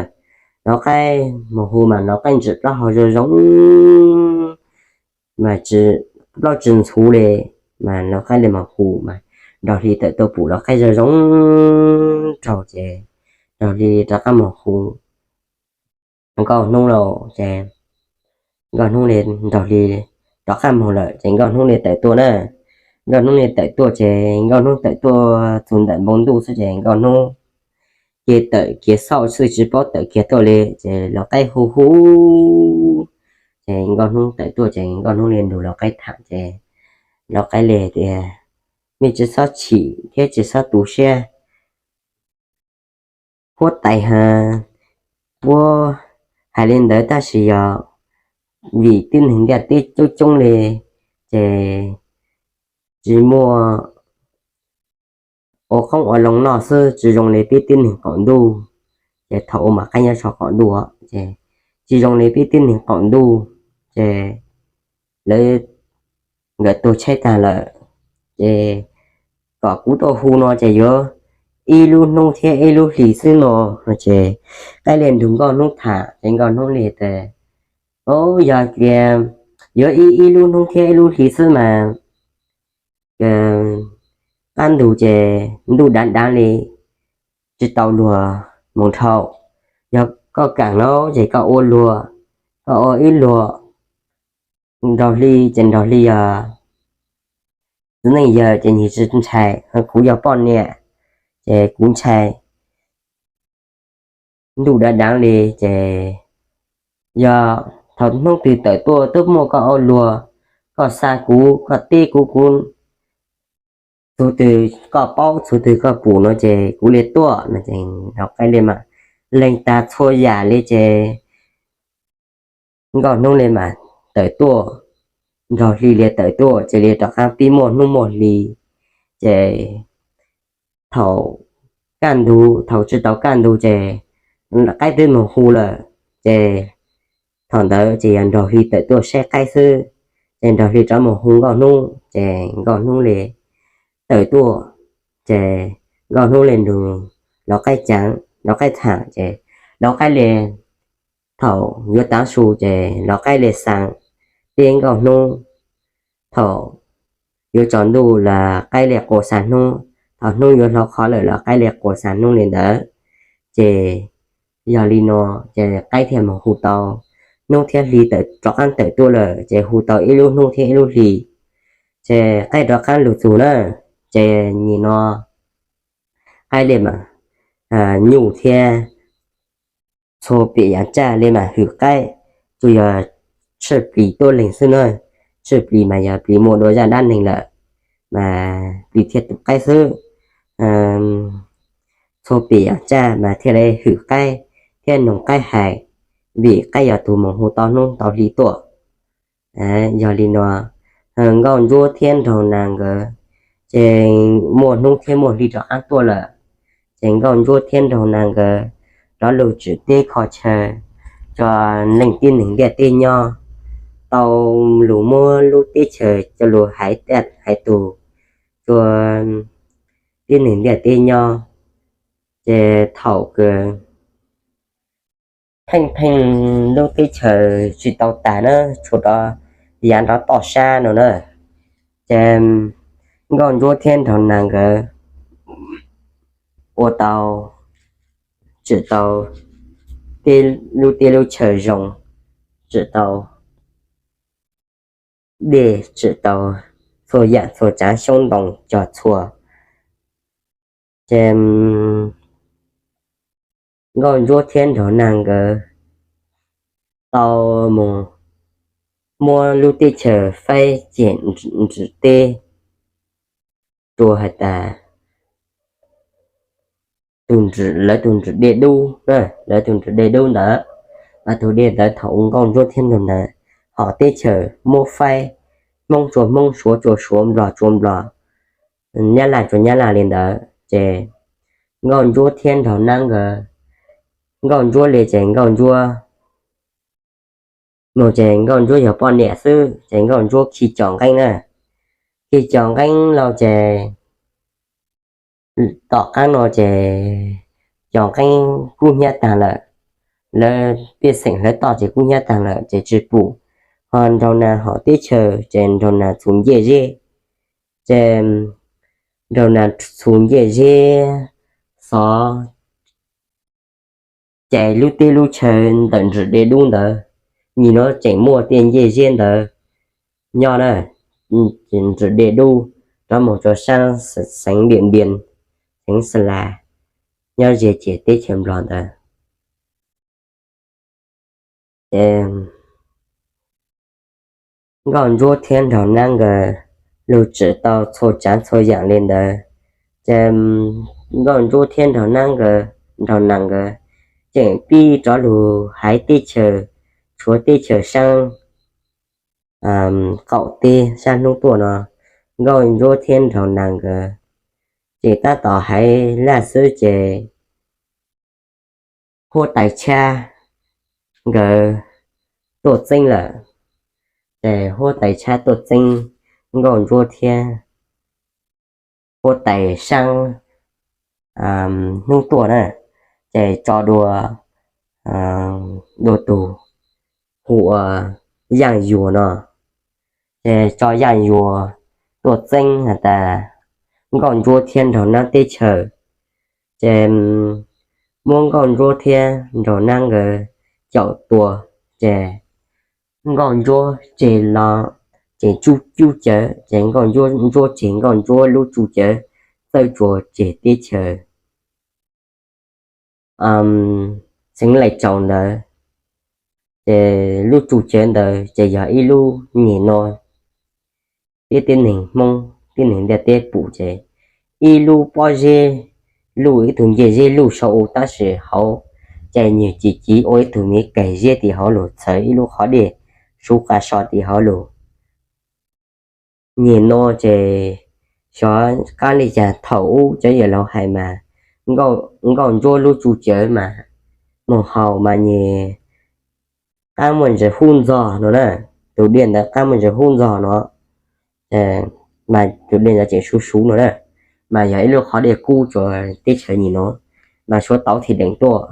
Lauj Qaib mus hu mas Lauj Qaib ntsim plaub hau zoo zoo, mas plaub tsis ntxhuv li, mas Lauj Qaib li mus hu mas Nraug Hli tawm tuaj pum Lauj Qaib zoo zoo nraug ces Nraug Hli rov qab mus hu Nkauj Hnub lauj, ces Nkauj Hnub li, Nraug Hli rov qab mus lawm ces Nkauj Hnub li tawm tuaj na. Nkauj Hnub li tawm tuaj ces Nkauj Hnub tawm tuaj txug ntawm npoo ntuj xwb ces Nkauj Hnub ces tawm kiag xauj xwb tsis paub tawm kiag tuaj li, ces Lauj Qaib hu hu, ces Nkauj Hnub tawm tuaj ces Nkauj Hnub li nrug Lauj Qaib tham ces Lauj Qaib li tias, nej tsis txhob chim thiab tsis txhob tu siab, huab tais ha, puab hais li ntawd tab sis yog vim tib neeg ntiaj teb coob coob li, ces tsis muaj ua qoob ua loo noj xwb, tsis zoo li peb tib neeg qaum ntuj. Ces thaum ub mas qaib nyob tso qaum ntuj, ces tsis zoo li peb tib neeg qaum ntuj, ces lawv nkawd tuag tshaib tag lawm, ces kom kuv tuaj hu no ces yuav ib lub hnub thiab ib lub hli xwb no, ces qaib li nrug Nkauj Hnub tham ces Nkauj Hnub li tias, o, yog tias yuav ib ib lub hnub thiab ib lub hli xwb mas qab ntug ces ntuj dav dav li, tsis tau luag mus dhau. Yog koj kam no ces koj ua luag, koj ua ib luag Nraug Hli ces Nraug Hli yog txiv neej yawg ces nws tsis ntshai, kuv yog poj niam ces kuv ntshai. Ntuj dav dav li ces yog thaum hnub twg tawm tuaj twb muaj koj ua luag, koj xa kuv, koj teb kuv, kuv txug twg koj paub txug twg koj pum no ces kuv li tuaj no ces Lauj Qaib li mas lees tag txhua yam li ces Nkauj Hnub li mas tawm tuaj, Nraug Hli li tawm tuaj, cia li rov qab pib muaj hnub muaj hli. Ces thaum kaj ntug, thaum tsis tau kaj ntug ces qaib twb mus hu lawm, ces thaum ntawd ces yog Nraug Hli tawm tuaj saib qaib xwb. Ces Nraug Hli rov mus hu Nkauj Hnub, ces Nkauj Hnub li tawm tuaj, ces Nkauj Hnub li nrug Lauj Qaib caav, Lauj Qaib tham, ces Lauj Qaib li thaum yuav tav su ces Lauj Qaib li xaa teb Nkauj Hnub. Thaum yuav tsaus ntuj los qaib li quas xa hnub, thaum hnub yuav hlo qhov lawm los qaib li quas xa hnub li ntawd. Ces yog li no, ces qaib thiaj mus hu tau hnub thiab hli tawm, rov qab tawm tuaj lawm, ces hu tau ib lub hnub thiab ib lub hli. Ces qaib rov qab lug txug na, ces nim no qaib li mas nyuj thiab txhua pim yav tsaj li mas hwm qaib, tsuas yog tshwj plis tuaj leeg xwb na. Tshwj plis mas yog plis muaj dua zaj dab neeg lawm, mas plis thiaj tus qaib xwb. Txhua pim yav tsaj mas thiaj li hwm qaib thiab noog qaib hais, vim qaib yog tus mus hu tau hnub tau hli tuaj. Yog li no, Nkauj Ntsuab thiab Nraug Nas nkawd ces muaj hnub thiab muaj hli rov qab tuaj lawm. Ces Nkauj Ntsuab thiab Nraug Nas nkawd rov lug tsim teb kho chaw, tso leej tib neeg ntiaj teb nyob, tau lug muab lub teb chaws coj lug haiv tag haiv tug, tso tib neeg ntiaj teb nyob. Ces thaum kws pheej pheej lub teb chaws tsis tau tas na, tshuav rov yav nrov toj sab no na, ces Nkauj Ntsuab thiab Nraug Nas nkawd ua tau, tsim tau lub teb lub chaw zoo, tsim tau dej, tsim tau txhua yam txhua tsav xyoob ntoo cog txhua. Ces Nkauj Ntsuab thiab Nraug Nag nkawd tau mus muab lub teb chaws faib cem nram teb, rua has tas lawv tus nram dej dub, lawv tus nram dej dub ntawd, mas tus dej ntawd thaum Nkauj Ntsuab thiab Nraug Nag hom teb chaws muab faib, Hmoob tsua Hmoob, Suav tsua Suav, Nplog tsua Nplog, Nyab Laj tsua Nyab Laj li ntawd ces Nkauj Ntsuab thiab Nraug Nag nkawd, Nkauj Ntsuab li ces Nkauj Ntsuab mus ces Nkauj Ntsuab yog poj niam xwb ces Nkauj Ntsuab khi cov nqeeb na, khi cov nqeeb lauj ces tom qab no ces cov nqeeb kub hnyiab taag lawm, lawv pej xeem hlawv toj ces kub hnyiab taag lawm ces tsis pum, ho Nraug Nag hom teb chaws ces Nraug Nag txhuv ncej zeb, ces Nraug Nag txhuv ncej zeb xov ces lub teb lub chaw ntawm nram dej dub ntawd, nyim no tseem muaj tej ncej zeb ntawd nyob na, nram dej dub rov mus rau sab xeev Diam Npias, xeev Xas Las, nyob ze ces teb chaws Nplog ntawd. Nkauj Ntsuab thiab Nraug Nag nkawd lug tsim tau txhua tsav txhua yaam li ntawd, ces Nkauj Ntsuab thiab Nraug Nag nkawd, Nraug Nag nkawd tseem pib rov lug haiv teb chaws, tshuav teb chaws saab qaum teb sab hnub tuaj no, Nkauj Ntsuab thiab Nraug Nag nkawd tseem tab tom haiv laj xwb ces huab tais Tshab nkawd tuaj txeeb lawm. Ces huab tais Tshab tuaj txeeb Nkauj Ntsuab thiab huab tais Saab hnub tuaj na, ces tso dua, dua tug hu ua Yaaj Yuas no, ces tso Yaaj Yuas tuaj txeeb has tas Nkauj Ntsuab thiab Nraug Nab teb chaws, ces muab Nkauj Ntsuab thiab Nraug Nab nkawd caum tua, ces Nkauj Ntsuab tseg los, ces tsuj cub cawv, ces Nkauj Ntsuab tseg Nkauj Ntsuab lub tsuj cawv txawj tsuas tseg teb chaws Xeev Laij Tsaus ntawd. Ces lub tsuj cawv ntawd ces yog ib lub nyem no peb tib neeg Hmoob tib neeg ntiaj teb pum ces ib lub pob zeb luj, ib tug ncej zeb luj sau u, tab sis hauv ces nyuag cim civ ua ib tug me keg zeb tim hauv lug txhawv ib lub qhov dej suv qa so tim hauv lug. Nyem no ces xyov qab li cas, thaum ub cov yawg laus hais mas Nkauj Ntsuab lub tsuj cawv mas moog haus mas nyem qab muaj ntsis hub ntxog no na, tus dej ntawd qab muaj ntsis hub ntxog no, mas tus dej ntawd tseem suv suv no na, mas yog ib lub qhov dej kub rua teb chaws nyem no, mas suav tauv thim deem tuaj,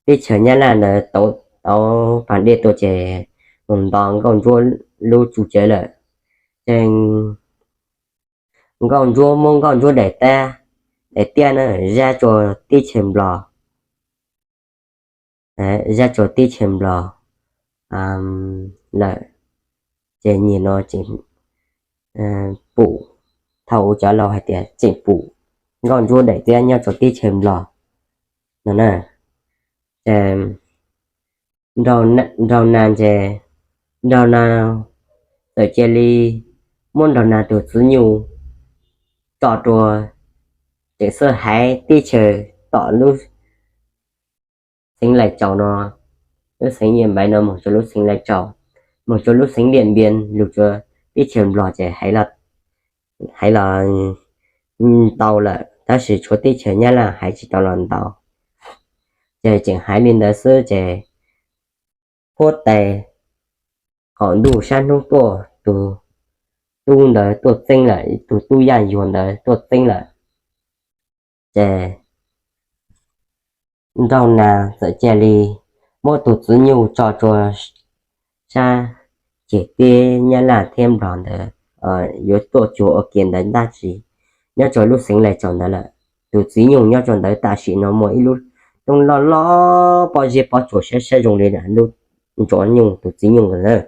teb chaws Nyab Laj ntawd tauv paag dej tuaj ces moog nto Nkauj Ntsuab lub tsuj cawv lawm. Ces Nkauj Ntsuab muab Nkauj Ntsuab daim tiab, daim tiab na, zab rua teb chaws Nplog, zab rua teb chaws Nplog lawm. Ces nyem no ces pum, thaum ub cov laus hais tias tseem pum Nkauj Ntsuab daim tiab nyob rua teb chaws Nplog no na. Ces Nraug Nag ces, Nraug Nag txawm cia li muab Nraug Nag tug txiv nyuj tso rua, tseem xwb haiv teb chaws tom lub xeev Laij Tsaus no, lub xeev Yaj Npaiv no moog rua lub xeev Laij Tsaus, moog rua lub xeev Diaj Npias lug rua teb chaws Nplog ces haiv los ntau lawm, tab sis tshuav teb chaws Nyab Laj haiv tsis tau los ntau. Ces tseem haiv li ntawd xwb ces huab tais qaum ntuj sab hnub tuaj, tus tub ntawd tuaj txeeb lawm, tus tub Yaj Yuag ntawd tuaj txeeb lawm. Ces Nraug Nag txawm cia li muab tug txiv nyuj tso rua sab ceg teb Nyab Laj thiab Nplog ntawd, yuav tuaj cuag ua ke ntawd ntab tsi, nyob rua lub xeev Laij Tsaus ntawd lawm. Tus txiv nyuj nyob rua ntawd tam sim no muaj ib lub roob loj loj pob zeb pob tsuas sab sab zoo li lub ntsov nyuj, tus txiv nyuj ntawd,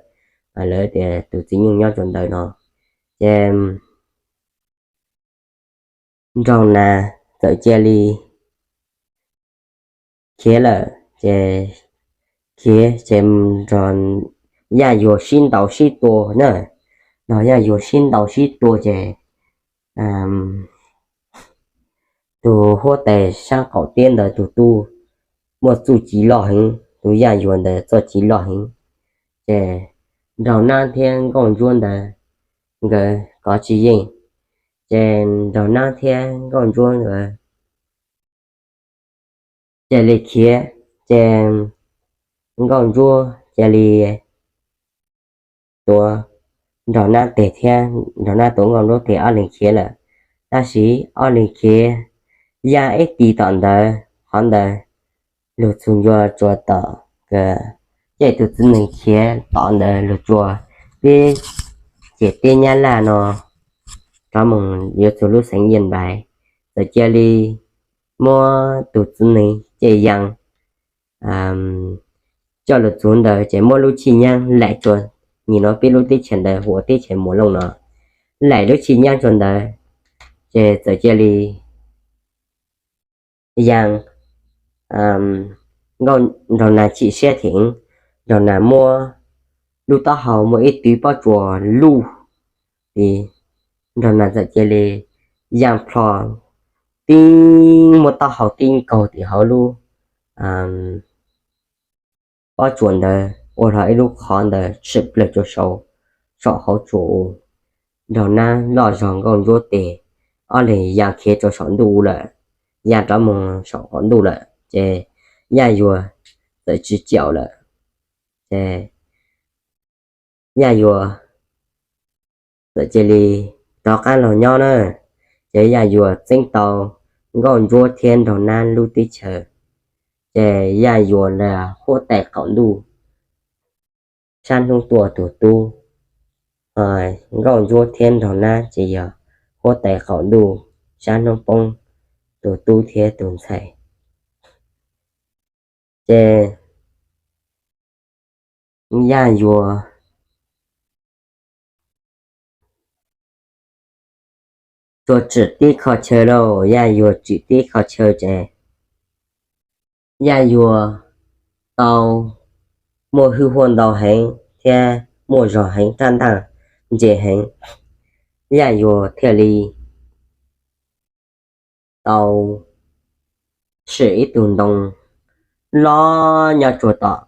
lawv tias tus txiv nyuj nyob rua ntawd no. Ces Nraug Nag txawm cia li khiav lawm ces, khiav ces nrog Yaj Yuag sib ntaus sib tua na, nrog Yaj Yuag sib ntaus sib tua ces tus huab tais sab qaum teb ntawd tus tub muaj txuj ci loj heev, tus Yaj Yuag ntawd txuj ci loj heev, ces Nraug Nab thiab Nkauj Ntsuab ntawd nkawd kov tsis yeej, ces Nraug Nab thiab Nkauj Ntsuab nkawd cia li khiav, ces Nkauj Ntsuab cia li tuav Nraug Nab tes thiab Nraug Nab tuav Nkauj Ntsuab tes ob leeg khiav lawm. Tab sis ob leeg khiav yaj ib tis tom ntawd qhov ntawd luag txug ncua tsua tom, ces tus txiv nees khiav tom ntawd luag tsua peb ciam teb Nyab Laj no rov mus yuav txug lub xeev Yaj Npais, txawm cia li muab tus txiv nees ces Yaj coj lug txug ntawd ces muab lub chij nyaab laim tsua, nim no peb lub teb chaws ntawd hu ua teb chaws Muas Looj no, laim lub chij nyaab tsua ntawd ces txawm cia li Yaj, Nkauj, Nraug Nas chim siab heev, Nraug Nas muab lub taub hau muaj ib tug pob tsuas luj, Nraug Nas txawm cia li Yaj plho tib, muab taub hau tib nkaug tim hauv lub pob tsuas ntawd ua hlo ib lub qhov ntawd tshwm plaws tsua saum, saum hauv tsuas u. Nraug Nab loj zog Nkauj Ntsuab tes, ob leeg Yaj khiav rua saum ntuj lawm, Yaj rov mus saum qaum ntuj lawm ces Yaj Yuag txawm tsis caum lawm, ces Yaj Yuag txawm cia li rov qaab lug nyob na, ces Yaj Yuag txeeb tau Nkauj Ntsuab thiab Nraug Nab lub teb chaws, ces Yaj Yuag yog huab tais qaum ntuj sab hnub tuaj tus tub, Nkauj Ntsuab thiab Nraug Nab ces yog huab tais qaum ntuj sab hnub poob tus tub thiab tus ntxhais. Ces Yaj Yuag tsuas tsim tib qho chaw lauj, Yaj Yuag tsim tib qho chaw ces Yaj Yuag tau muaj hwj huaj ntau heev thiab muaj zog heev, rab ntaj ntse heev, Yaj Yuag thiaj li tau sim ib tug ntoo loj nyob tsua tom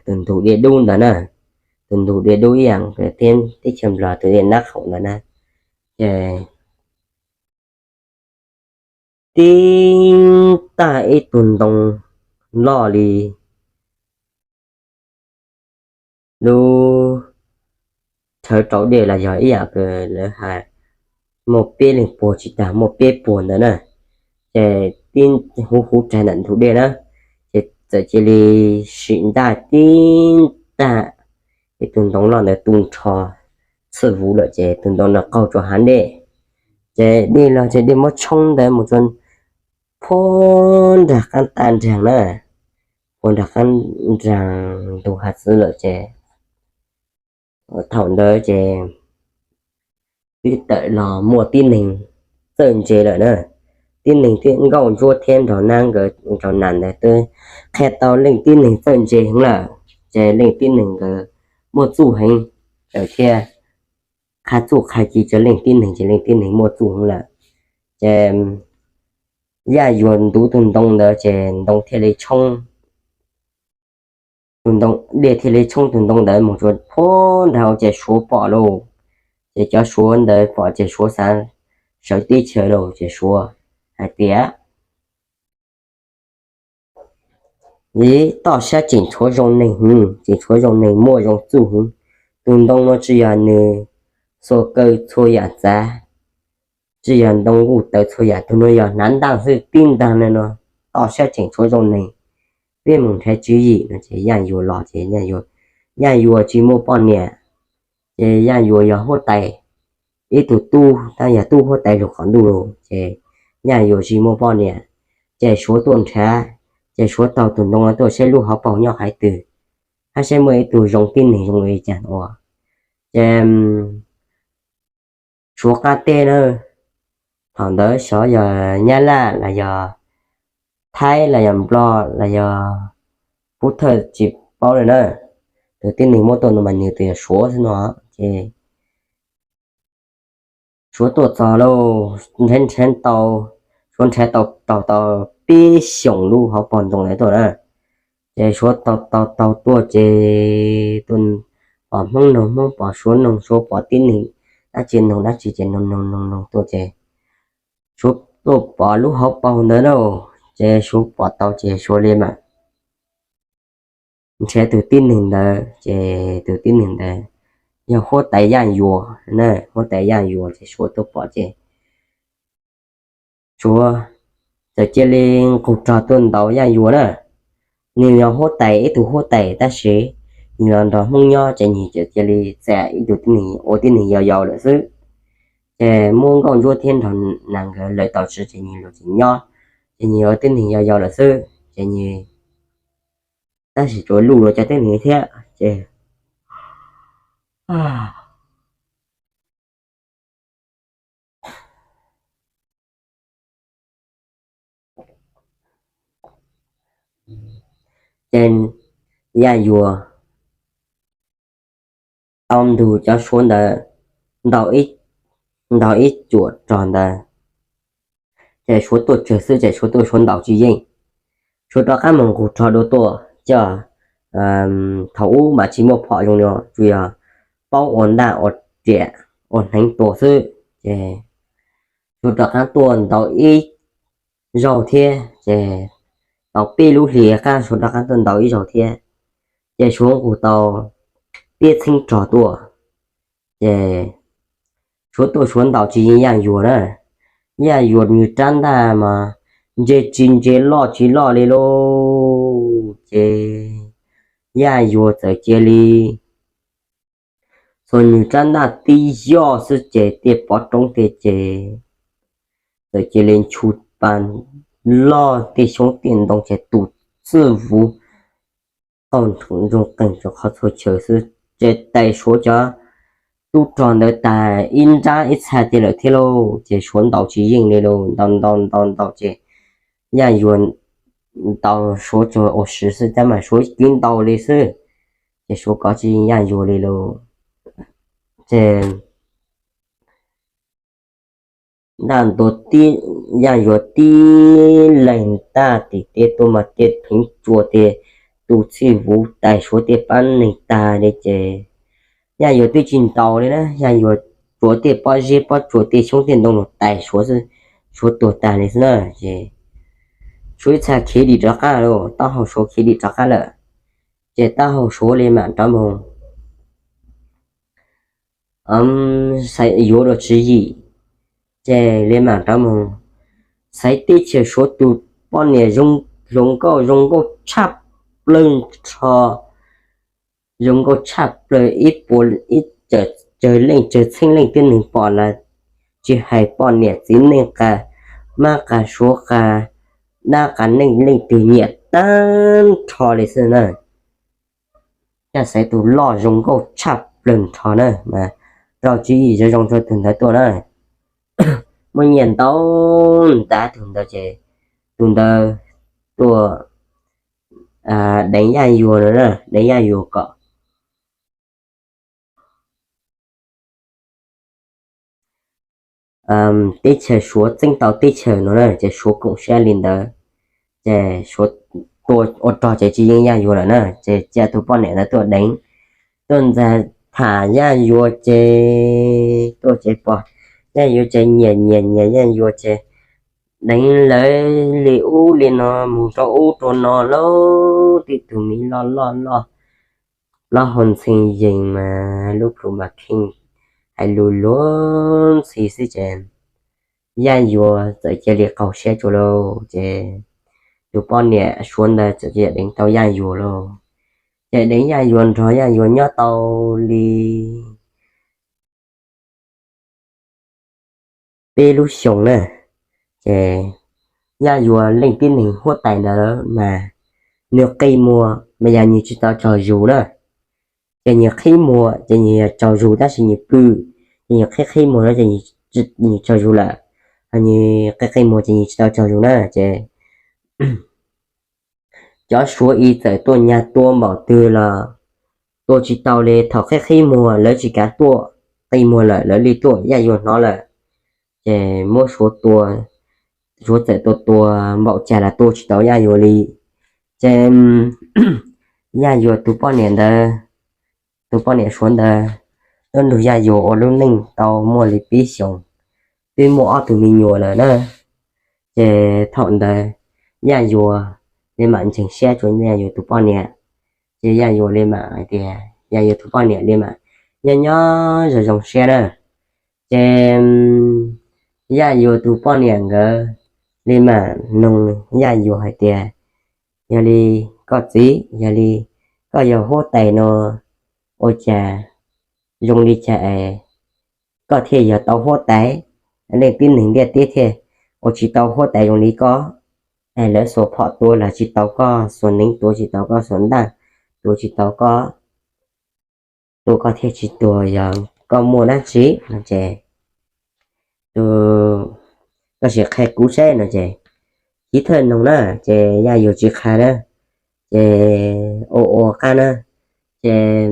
tus ntug dej dub ntawd na, tus ntug dej dub ib yam thiab teb chaws Nplog tus dej Nab Qhoom ntawd na, ces tib tag ib tug ntoo loj li lub rhawv rau dej los yog ib yam kws lawv has muaj peb leeg puag tsis tag, muaj peb puag ntawd na, ces tib huv huv rag ntawm ntug dej na, ces txawm cia li sim ntaj tib tag ib tug ntoo loj ntawd tu nrho txhwb vuv lawm ces tus ntoo no qaug tsua hav dej, ces dej los ces dej muab tshoob ntawd mus tsua puag nraag qaab taj nraag na, puag nraag qaab nraag ntug hav xwb lawm ces thaum ntawd ces twb tawm los muaj tib neeg txawj ntse lawm na. Tib neeg thiab Nkauj Ntsuab thiab Nraug Nab nkawd, Nraug Nas ntawd twb qhia tau leej tib neeg txawj ntse heev lawm, ces leej tib neeg nkawd muaj txuj heev lawm thiab qha txuj qha ci rau leej tib neeg ces leej tib neeg muaj txuj heev lawm. Ces Yaj Yuag ntuv tus ntoo ntawd ces ntoo thiaj li tshoob, tus ntoo, dej thiaj li tshoob tus ntoo ntawd mus tsua puag nraag ces Suav pom lauj. Ces cov Suav ntawd pom ces Suav xav sawv teb chaws lauj, ces Suav hais tias, Ib, toj siab tseem tshuav zoo neeg, tseem tshuav zoo neeg muaj zoo txuj heev. Tus ntoo no tsis yog nws txhua kaw txhua yam txav, tsis yog ntoo nkuj taws txhua yam, tus no yog hnav ntaaj xwb tib ntaag no no, toj siab tseem tshuav zoo neeg. Peb mus nrhiav tswv yim no ces Yaj Yuag los ces Yaj Yuag, Yaj Yuag tsis muaj poj niam, ces Yaj Yuag yog huab tais, ib tug tub tab yog tub huab tais lug qaum ntuj lug ces Yaj Yuag tsis muaj poj niam, ces Suav tuaj nrhiav, ces Suav taug tus ntoo no tuaj saib lub hauv paug nyob qhov twg, hab saib muaj ib tug zoo tib neeg zoo li cas ua. Ces Suav qab teb na, thaum ntawd xyov yog Nyab Laj los yog Thaib los yog Nplog los yog Phub Thawj tsis paub li na. Tus tib neeg muab tua no mas nws tus yog Suav xwb no. Ces Suav tuaj txog lauj, nrhav nrhav tau, Suav nrhav tau taug tau peb xyoos lub hauv paug ntoo ntawd tuaj na. Ces Suav taug taug taug tuaj ces tuaj pom Hmoob noog Hmoob, pom Suav noog Suav, pom tib neeg dab tsi noog dab tsi ces noog noog noog noog tuaj ces Suav tuaj pom lub hauv paug ntawd lauj, ces Suav pom tau ces Suav li mam nrhiav tus tib neeg ntawd ces tus tib neeg ntawd yog huab tais Yaj Yuas na, huab tais Yaj Yuas ces Suav tuaj pom ces Suav txawm cia li nqus rog tuaj ntaus Yaj Yuas na. Nws yog huab tais, ib tug huab tais tab sis nws los nrog Hmoob nyob ces nws txawm cia li txais ib tug tib neeg ua tib neeg yau yau lawm xwb. Ces muab nkauj ntsuab thiab nrog nas nkawd lawv tau tswv ces nws los tseem nyob, ces nws ua tib neeg yau yau lawm xwb ces nws tab sis tsuas luj luag cov tib neeg thiab ces ces Yaj Yuas tau ntug cov Suav ntawd ntaus ib, ntaus ib cuam rog ntawd ces Suav tuaj tsawg xwb ces Suav tuaj Suav ntaus tsis yeej. Suav rov qab mus nqus rog dua tuaj coj, thaum ub mas tsis muaj phom zoo li, tsuas yog paub ua ntaj ua riam ua hneev tua xwb ces Suav rov qab tuaj ntaus ib zaug thiab ces tau peb lub hlis qab Suav rov qab tuaj ntaus ib zaug thiab ces Suav nqus tau peb txheeb rog tuaj ces Suav tuaj Suav ntaus tsis yeej Yaj Yuas na. Yaj Yuas nws rab ntaj mas ntse tsis ntse loj tsis loj li lauj ces Yaj Yuas txawm cia li txhua nws rab ntaj tib yoj xwb ces tej pov roob tej ces txawm cia li nchu pa loj, tej xyoob tej ntoo ces tus txwj vuv qaug zoo qees rau qhov txhua chaw xwb ces tais Suav cov tub rog ntawd tag ib nrab ib txha tiag lawm thiab lauj ces Suav ntaus tsis yeej li lauj, ntaus ntaus ntaus ntaus ces Yaj Yuas ntaus Suav tsuas ua si xwb tab mas Suav kiv ntaus li xwb ces Suav kov tsis yeej Yaj Yuas li lauj ces ntaj ntua tib, Yaj Yuas tib leeg ntaj tim tej tuaj mas tej pheev tsua tej tus txwj vuv tais Suav tej pab neeg tag li ces Yaj Yuas twb tsis ntaus li na, Yaj Yuas tsuav tej pob zeb pob tsuas tej xyoob tej ntoo los tais Suav xwb, Suav tuag tag li xwb na ces Suav ib txha khiav dim rov qab lauj, taub hau Suav khiav dim rov qab lawm ces taub hau Suav li mam rov mus yuav dua tswv yim ces li mam rov mus xaiv teb chaws Suav tus poj niam zoo, hluas nkauj zoo nkauj tshaj plaws nrho, zoo nkauj tshaj plaws ib puas ib cawm tsawg leej tsawg txheeb leej tib neeg pom lawm, tsis hais poj niam txiv neej qa, mab qa suav qa, dab qa neej leej twg nyiam tag nrho li xwb na. Coj xaiv tus loj zoo nkauj tshaj plaws nrho na mas rau tswv yim zoo zoo rau tus ntawd tuaj na. Muaj nyiaj ntau ntav tus ntawd ces tus ntawd tuaj deev Yaj Yuas no na, deev Yaj Yuas kom teb chaws Suav txeeb tau teb chaws no na ces Suav koom siab li ntawd ces Suav tua ua rog ces tsis yeej Yaj Yuas lawm na ces cia tus poj niam ntawd tuaj deev, tuaj ntxag tham Yaj Yuas ces tuaj ces pom Yaj Yuas ces nyiam nyiam nyiam Yaj Yuas ces deev lawv li ub li no mus rau ub rau no lauj, tib tug miv loj loj loj, plaub hau ntxhee yees mas lub plhu mas kheej hais lus luag ntxhi xwb ces Yaj Yuas txawm cia li qaug siab tsuas lauj ces tus poj niam Suav ntawd txawm cia deev tau Yaj Yuas lauj. Ces deev Yaj Yuas nrog Yaj Yuas nyob tau li peb lub xyoos na, ces Yaj Yuas leej tib neeg huab tais ntawd mas nws qi muag mas yog nws tsis tau tsaug zug na. Ces nws qhib muag ces nws yog tsaug zug tab sis nws pw, ces nws qhib qhib muag no ces nws tsaug zug lawm, nws qi qi muag ces nws tsis tau tsaug zug na ces cov suav ib txawm tuaj nyag tua npaum twg los tua tsis tau li. Thaum qhib qhib muag lawv tsis kav tuaj, qi muag lawm lawv li tuaj, Yaj Yuag hnov lawm, ces muab suav tua, suav txawm tua tua npaum cas los tua tsis tau Yaj Yuag li. Ces Yaj Yuag tus poj niam ntawd, tus poj niam suav ntawd twb nrog Yaj Yuag ua lub neej tau muaj li peb xyoos, twb muaj ob tug me nyuam lawm na. Ces thaum ntawd Yaj Yuag li mam ntseeg siab rau Yaj Yuag tus poj niam, ces Yaj Yuag li mam hais tias, Yaj Yuag tus poj niam li mam nyob nyob zoo zoo siab na. Ces Yaj Yuag tus poj niam nkawd li mam noog Yaj Yuag hais tias, yog li koj txiv, yog li koj yog huab tais no, ua cas zoo li cas es koj thiaj yog tau huab tais, leej tib neeg ntiaj teb thiaj ua tsis tau huab tais zoo li koj. Es lawv xuas phom tua los tsis tau koj, xuas neev tua tsis tau koj, xuas ntaj tua tsis tau koj, tua koj thiaj tsis tuag, yog koj muaj dab tsi no ces, koj sim qhia kuv saib no ces, chiv thawj noog na, ces Yaj Yuag tsis qhia na, ces ua ua qab na, ces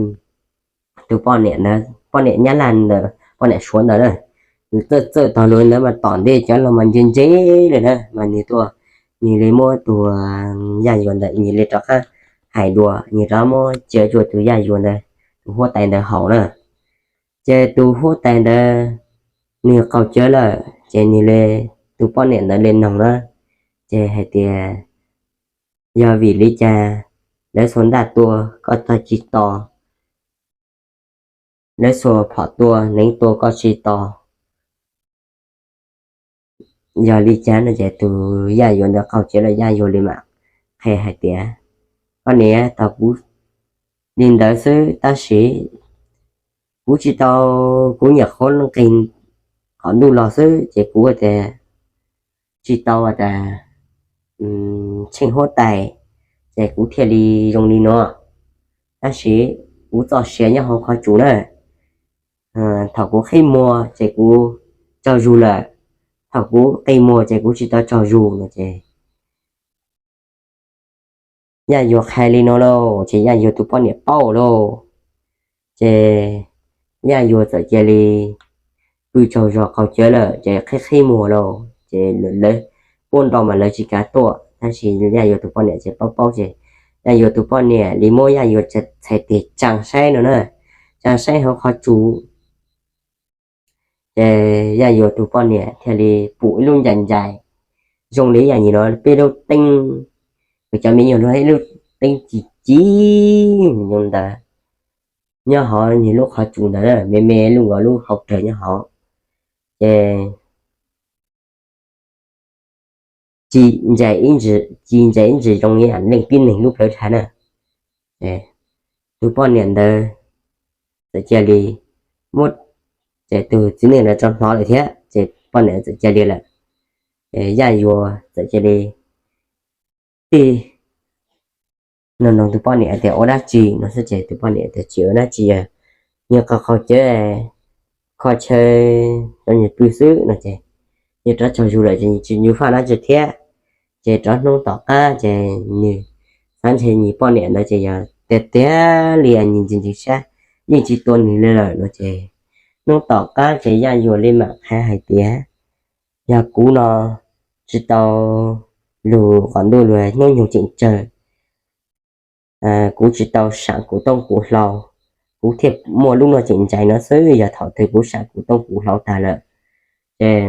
tus poj niam ntawd, poj niam Nyab Laj ntawd, poj niam suav ntawd na, nws txawj txawj tog lus ntawd mas tom ntej cov laus mas ntse ntse li na, mas nws tuaj, nws li muab tus Yaj Yuag ntawd nws li rov qab hais dua, nws rov muab cawv rau tus Yaj Yuag ntawd, tus huab tais ntawd haus na. Ces tus huab tais ntawd nws qaug cawv lawm ces nws li, tus poj niam ntawd li noog na, ces hais tias, yog vim li cas lawv xuas ntaj tua koj tsis to, lawv xuas phom tua neev tua koj tsis to, yog li cas no ces tus Yaj Yuag ntawd qaug cawv lawm, Yaj Yuag li mam qhia hais tias, koj niam, tau kuv li ntawd xwb tab sis kuv tsis tau, kuv nyuam qhuav nqis qhov ntuj los xwb ces kuv tias tsis tau tas tsheej huab tais, ces kuv thiaj li zoo li no. Tab sis kuv txoj sia nyob hauv qhov tsum na. Thaum kuv qhib muag ces kuv tsaug zug lawm, thaum kuv qi muag ces kuv tsis tau tsaug zug no ces Yaj Yuag qhia li no lauj, ces Yaj Yuag tus poj niam paub lauj. Ces Yaj Yuag txawm cia li pw tsaug zog qaug cawv lawm ces qhib qhib muag lauj, ces lawv puab nrau mas lawv tsis kav tuaj, tab sis Yaj Yuag tus poj niam ces paub paub ces Yaj Yuag tus poj niam li muab Yaj Yuag txhais tes tsaa saib no na, tsaa saib hauv qhov tsum. Ces Yaj Yuag tus poj niam thiaj li pum ib lub ncais ncais zoo li yam nyuag no peb lub teeb, kuv cov me nyuam luag ib lub teeb ci ci ntawd nyob hauv nws lub qhov tsum ntawd, me me lub nkaus lub hauv rawg nyob hauv. Ces ci ncais ib ntsis, ci ncais ib ntsis zoo li yam leej tib neeg lub plawv dhau na. Tus poj niam ntawd txawm cia li muab, ces tus txiv neej ntawd rov hnov lawm thiab ces poj niam txawm cia li lawm. Yaj Yuag txawm cia li tij no noog tus poj niam tias ua dab tsi no xwb ces tus poj niam tias tsis ua dab tsi, yog nws qaug qaug cawv kho chaw rau nws pw xwb no ces nws rov tsaug zug lawm ces nws tsis ncu faj dab tsi thiab. Ces rov hnub tom qab ces nws xav ntshe nws poj niam ntawd ces yog tiag tiag li nws ntseeg ntseeg siab, yeej tsis tua nws li lawm no ces hnub tom qab ces Yaj Yuag li mam qhia hais tias yog kuv no tsis tau lug qhov ntuj lug hnub nyoog tseem tsawg, kuv tsis tau sam kuv toob kuv hlau, kuv thiaj muaj lub no tseem ntshai no xwb, yog thaum twg kuv sam kuv toob kuv hlau tag lawm ces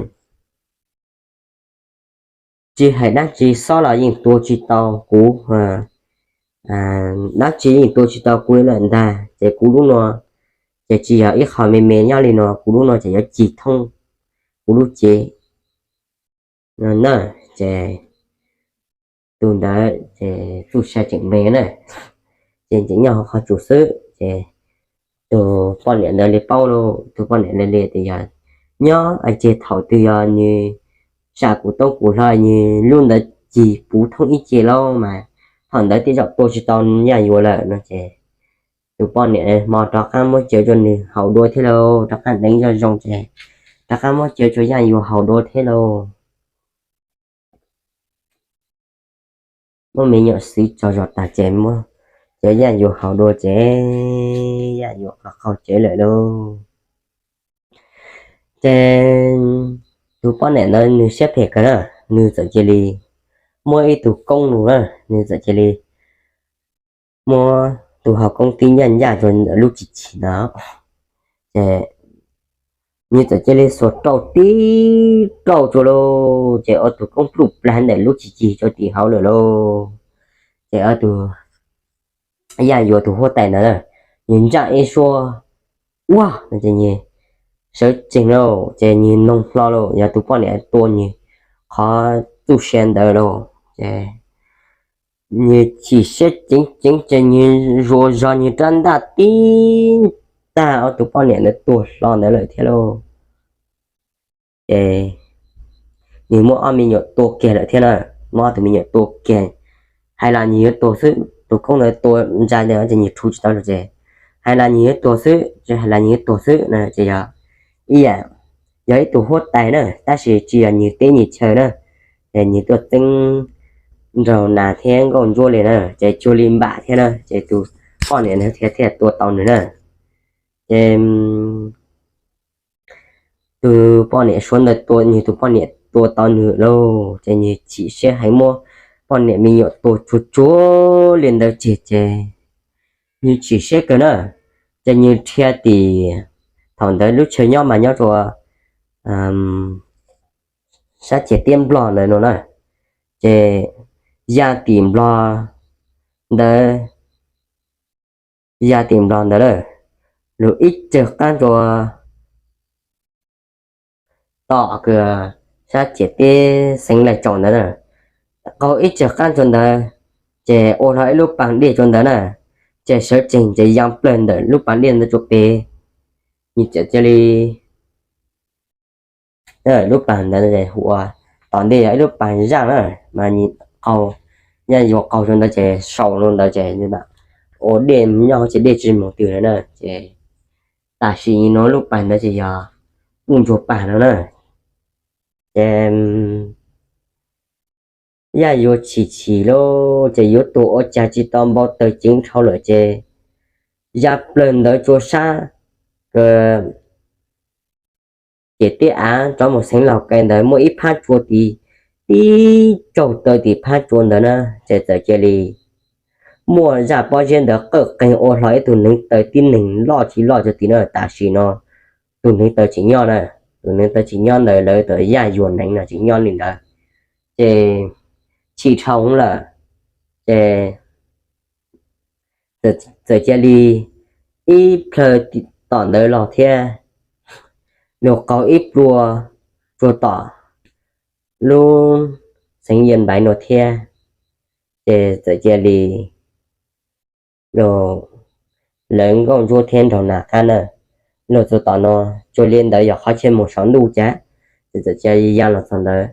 tsis hais dab tsi xob los yeej tua tsis tau kuv, dab tsi yeej tua tsis tau kuv lawm ntag. Ces kuv lub no ces tsis yog ib qho me me nyob li no, kuv lub no ces yuav cig thoob kuv lub cev na. Ces tus ntawd ces txuj sa tseem me na, ces tseem nyob hauv qhov tsum xwb. Ces tus poj niam ntawd li paub lauj, tus poj niam li li tias yog nyob ces thaum twg yog nws sam kuv toob kuv hlau nws lub ntawd cig puv thoob ib ce lauj mas thaum ntawd tej zaum tua tsis tau Yaj Yuag lawm no ces tus poj niam hmo rov qab muab cawv rau nws haus dua thiab lauj, rov qab deev zoo zoo ces rov qab muab cawv rau Yaj Yuag haus dua thiab lauj. muab me nyuam xiv tso zog tag ces muab cov yaj yuav haus dua ces yaj yuav qaug tsev lawm lauj. Ces tus poj niam ntawd nws siab phem kawg na, nws txawm cia li muab ib tug koob lug na, nws txawm cia li muab tus hau koob tib ncaj ncaj rau ntawm lub chim chim ntawd. Ces nws txawm cia li xuas rau tib rau rau lauj, ces ua tus koob pluj plag ntawm lub chim chim rau tim hauv lawm lauj. Ces ua tus yaj yuav tus huab tais ntawd na, nws ntsaj ib suab, ua, ces nws sawv tsees lauj, ces nws noog hlo lauj, yog tus poj niam tua nws qhov txuj sia ntawd lauj, ces nws chim siab ceev ceev ces nws zuas zog nws rab ntaj tib tag ua tus poj niam ntawd tuag hlo ntawd lawm thiab lauj. Ces nws muab ob me nyuam tua kiag lawm thiab na, muab ob tug me nyuam tua kiag. Hais los nws yuav tuag xwb, tus koob ntawd tua ntsa ntawd ces nws rhu tsis tau lawm ces hais los nws yuav tuag xwb, hais los nws yuav tuag xwb na, ces yog ib yam, yog ib tug huab tais na, tab sis tsis yog nws teb nws chaw na, ces nws tuaj txeeb nraug nas thiab nkauj ntsuab li na, ces cuag li npam thiab na, ces tus poj niam ntawd thiaj thiaj tua tau nws na. Ces tus poj niam suav ntawd tua nws, tus poj niam tua tau nws lauj, ces nws chim siab heev muab poj niam me nyuam tua tsuag tsuag li ntawd tseg ces nws chim siab kawg na, ces nws dhia tim, thaum ntawd lub chaw nyob mas nyob rau sab ciam teb Nplog ntawd no na, ces ya tim Nplog ntawd, ya tim Nplog ntawd lawm, lug ib tsawg qaab rua tom kws sab ciam teb xeev Lais Tsaus ntawd na, qaug ib tsawg qaab rua ntawd, ces ua hlo ib lub paag dej rua ntawd na, ces sawv tsees ces yaa plawg ntawm lub paag dej ntawd rua pem, nws txawm cia li lub paag ntawd hu ua tom ntej yog ib lub paag zaaj na, mas nws qaug, yaj yuav qaug rua ntawd ces sau rua ntawd ces ua dej nyob hauv ces dej tsi moog twg lawm na, ces tam sim nuav lub paag ntawd ces yog puj ntsuag paag no na. Ces yaj yuav chim chim lauj, ces yuav tuag ua caag tsi tau, npau taws ceev dhau lawm ces ya plawg ntawd rua sab kws ciam teb av rov mus xeev Laus Kais ntawd muaj ib phab tsua tid, tib tsaug taw tim phab tsua ntawd na, ces txawm cia li muaj zaaj pob zeb ntawd qawj qeeg ua hlo ib tug neev taw tib neeg loj tsis loj rua tim na. Tam sim no tus neev taw tseem nyob na, tus neev taw tseem nyob ntawd, lawv tas yaj yuav neev no tseem nyob li ntawd. Ces chim dhau lawm, ces txawm cia li ib plawg tom ntawd los thiab, lug qaug ib plua rua tom lub xeev Yaj Npaiv no thiab, ces txawm cia li lawv nkauj ntsuab thiab nraug nas qab na, lug txug tom no, cuag li ntawd yog qhov chaw moog saum ntuj cas, ces txawm cia li ya los txog ntawd,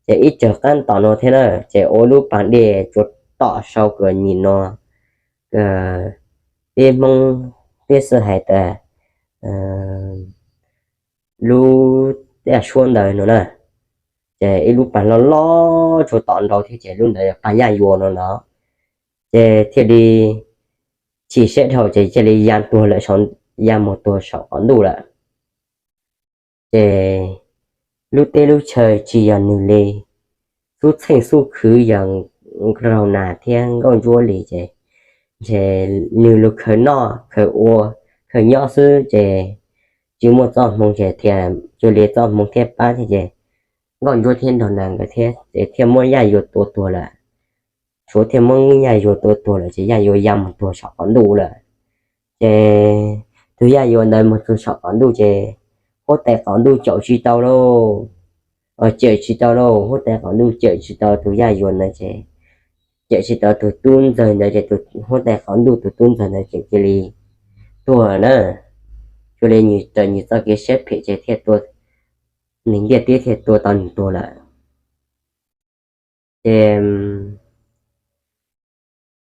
ces ib tsawg qaab tom no thiab na, ces ua lub paag dej tsuas tom sau kws nyim no, peb Hmoob peb xwb hais tas lub teb suab ntawd no na, ces ib lub paag loj loj tsuas tom nraud thiab ces lub ntawd yog paag yaj yuav no no, ces thiaj li chim siab dhau ces cia li ya tuag lawm, ya moog tuag saum qaum ntuj lawm. Ces lub teb lub chaw tsis yog nwg li, xub txheej xub khwv yog nraug nas thiab nkauj ntsuab li ces, ces nwg lug khaws noj khaws ua khaws nyob xwb ces tsis muaj txoj hmoo ces thiaj, cuag li txoj hmoo thiaj pab thiab ces nkauj ntsuab thiab nraug nas nkawd thiab ces thiaj muab yaj yuav tua tuag lawm. Suav thiaj muab yaj yuav tua tuag lawm ces yaj yuav ya moog tuag saum qaum ntuj lawm. Ces tug yaj yuav ntawd moog tuag saum qaum ntuj ces huab tais qaum ntuj caum tsis tau lauj, cawm tsis tau lauj, huab tais qaum ntuj cawm tsis tau tug yaj yuav ntawd ces, cawm tsis tau tug tub ntxawg ntawd ces huab tais qaum ntuj tug tub ntxawg ntawd ces cia li tuag na. Cuag li nwg raws nwg txoj kev siab phem ces thiaj tua, nwg ntiaj teb thiaj tua tau nwg tuag lawm. Ces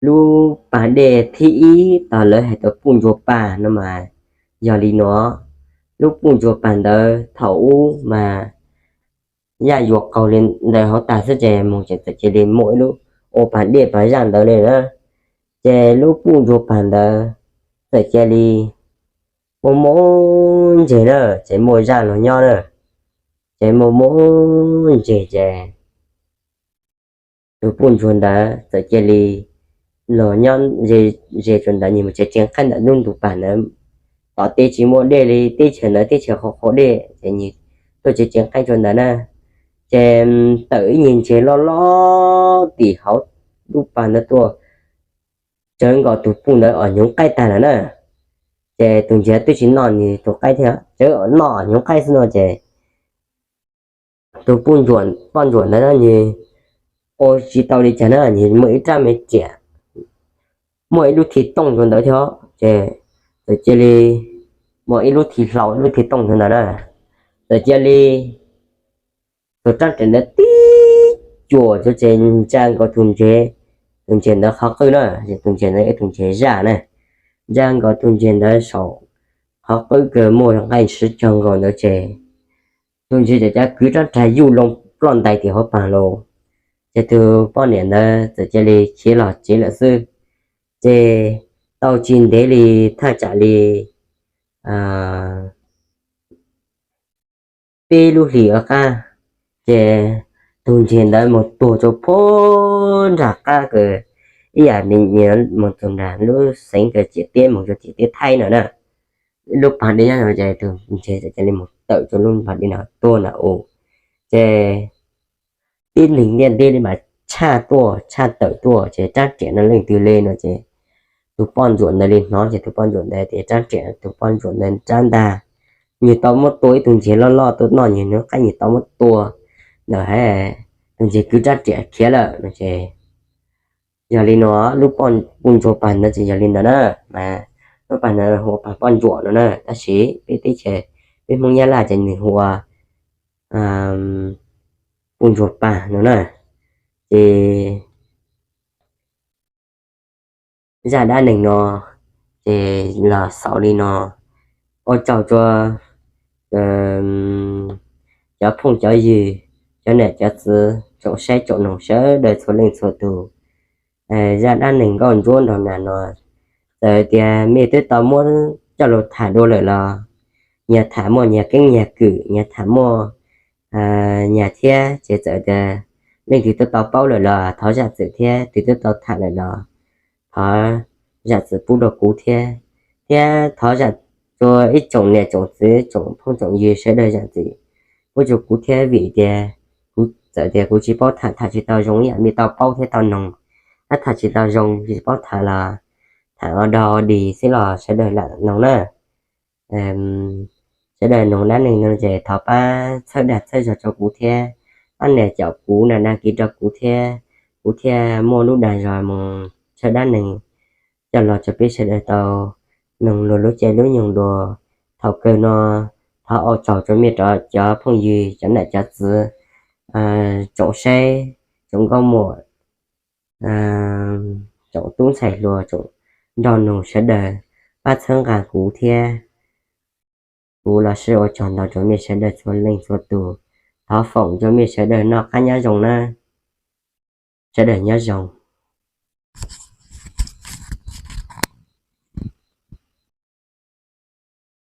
lub paag dej thib ib tog lawv hais tas puj ntsuag paag no mas yog li no, lub puj ntsuag paag ntawd thaum ub mas yaj yuav qaug li ntawd hauv tag xwb ces moog ces txawm cia li muaj ib lub ua pas dej pas zaj ntawd li na. Ces lub puj ntsuag pag ntawd txawm cia li muaj muaj ntseg na, ces muaj zaj los nyob na, ces muaj muaj ntseg ces tus puj ntsuag ntawd txawm cia li los nyob ze, ze rau ntawd, nws mus tsev tsev nqaij ntawm lub ntu pas ntawd. Tom tej tsis muaj dej li, teb chaws ntawd teb chaws qhov qhov dej ces nws tuaj tsev tsev nqaij rau ntawd na. Ces tawm ib nyuag ntseg loj loj tim hauv lub pas ntawd tuaj, tsawv nkaus tus puj ntawd os hnyuv qaij tag lawm na. Ces tus ntseg twb tsis noj nws tus qaij thiab, tsawv noj hnyuv qaij xwb no ces tus puj ntsuam, poj ntsuam ntawd na nws ua tsis tau li cas na, nws muaj ib rab me riam, muaj ib lub thij tooj rau ntawd thiab, ces txawm cia li muaj ib lub thij hlau ib lub thij tooj rau ntawd na, txawm cia li tus rab riam ntawd tib cuam rau ces ntsa nkaus tus ntseg, tus ntseg ntawd qhov qwb na, ces tus ntseg ntawd ib tus ntseg zaj na, ntsa nkaus tus ntseg ntawd saum qhov qwb kawg muaj nqaij sib cog nkaus ntawd ces tus ntseg cov cov kwv rab rag yuj loo ploj ntais tim hauv pas los, ces tus poj niam ntawd txawm cia li khiav los tsev lawm xwb. Ces tau tsis ntev li thaj tsam li peb lub hlis ua qab, ces tus ntseg ntawd mus tuag rau puag nram qab kawg, ib yam li mus txog nram lub xeev kawg ciam teb mus rau ciam teb Thaib no na. Lub pas dej nyob no ces tus ntseg txawm cia li mus tawm rau lub pas dej no tuag na u. Ces tib neeg ntiaj teb li mas tshaj tuaj tshaj tawm tuaj ces rab riam no leej twg li no ces tus poj ntsuam ntawd li hnov ces tus poj ntsuam ntawd tias rab riam tus poj ntsuam ntawd rab ntag, nws tau muab tua ib tug ntseg loj loj tuaj noj nws hnyuv qaij, nws tau muab tua ntawd, tus ntseg kwv rab riam khiav lawm no ces yog li no lub puj ntsuag pag ntawd ces yog li ntawd na, mas lub pas ntawd hu ua pas poj ntsuam no na, tab sis peb teb chaws, peb Hmoob Nyab Laj ces nws hu ua puj ntsuag pag no na. Ces zaj dab neeg no ces los xaus li no. Ua tsaug rua cov phooj cov ywg, cov niam cov txiv, tsoom saib tsoom noog sawv daws txhua leej txhua tus. Zaj dab neeg nkauj ntsuab nraug nas no, txawm tias mej twb tau muab coj lug tham dua lawm los, nyias tham muaj nyias keeb nyias kwm, nyias tham muaj nyias thiab, ces txawm tias leej twg twb tau paub lawm los thov zam txim thiab, twg twb tau tham lawm los thov zam txim pub rau kuv thiab. Thiab thov zam rua ib tsoom niam tsoom txiv tsoom phooj tsoom ywg sawv daws zam txim pub rau kuv thiab, vim tias kuv txawm tias kuv tsis paub tham, tham tsis tau zoo, ib yam mej tau paub thiab tau noog, tab tham tsis tau zoo tsis paub tham los tham ua dog ua dig xwb los sawv daws lam noog na. Sawv daws noog dab neeg no ces thov pab txhawb dag txhawb zog rau kuv thiab, pab nias caum kuv na, dag kis rau kuv thiab, kuv thiaj muaj lub dag zog mus txhawb dab neeg coj los rau peb sawv daws tau noog luag lub caij lub nyoog dua. Thaum kawg no thov ua tsaug rau mej cov phooj ywg, cov nam cov txiv, tsoom saib, tsoom nkauj muam, tsoom tub ntxhais hluas, tsoom nraug nus sawv daws pab txhawb nqa kuv thiab. Kuv los sib ua tsaug ntau rau mej sawv daws txhua leej txhua tus. Thov foom rau mej sawv daws noj qab nyob zoo na. Sawv daws nyob zoo.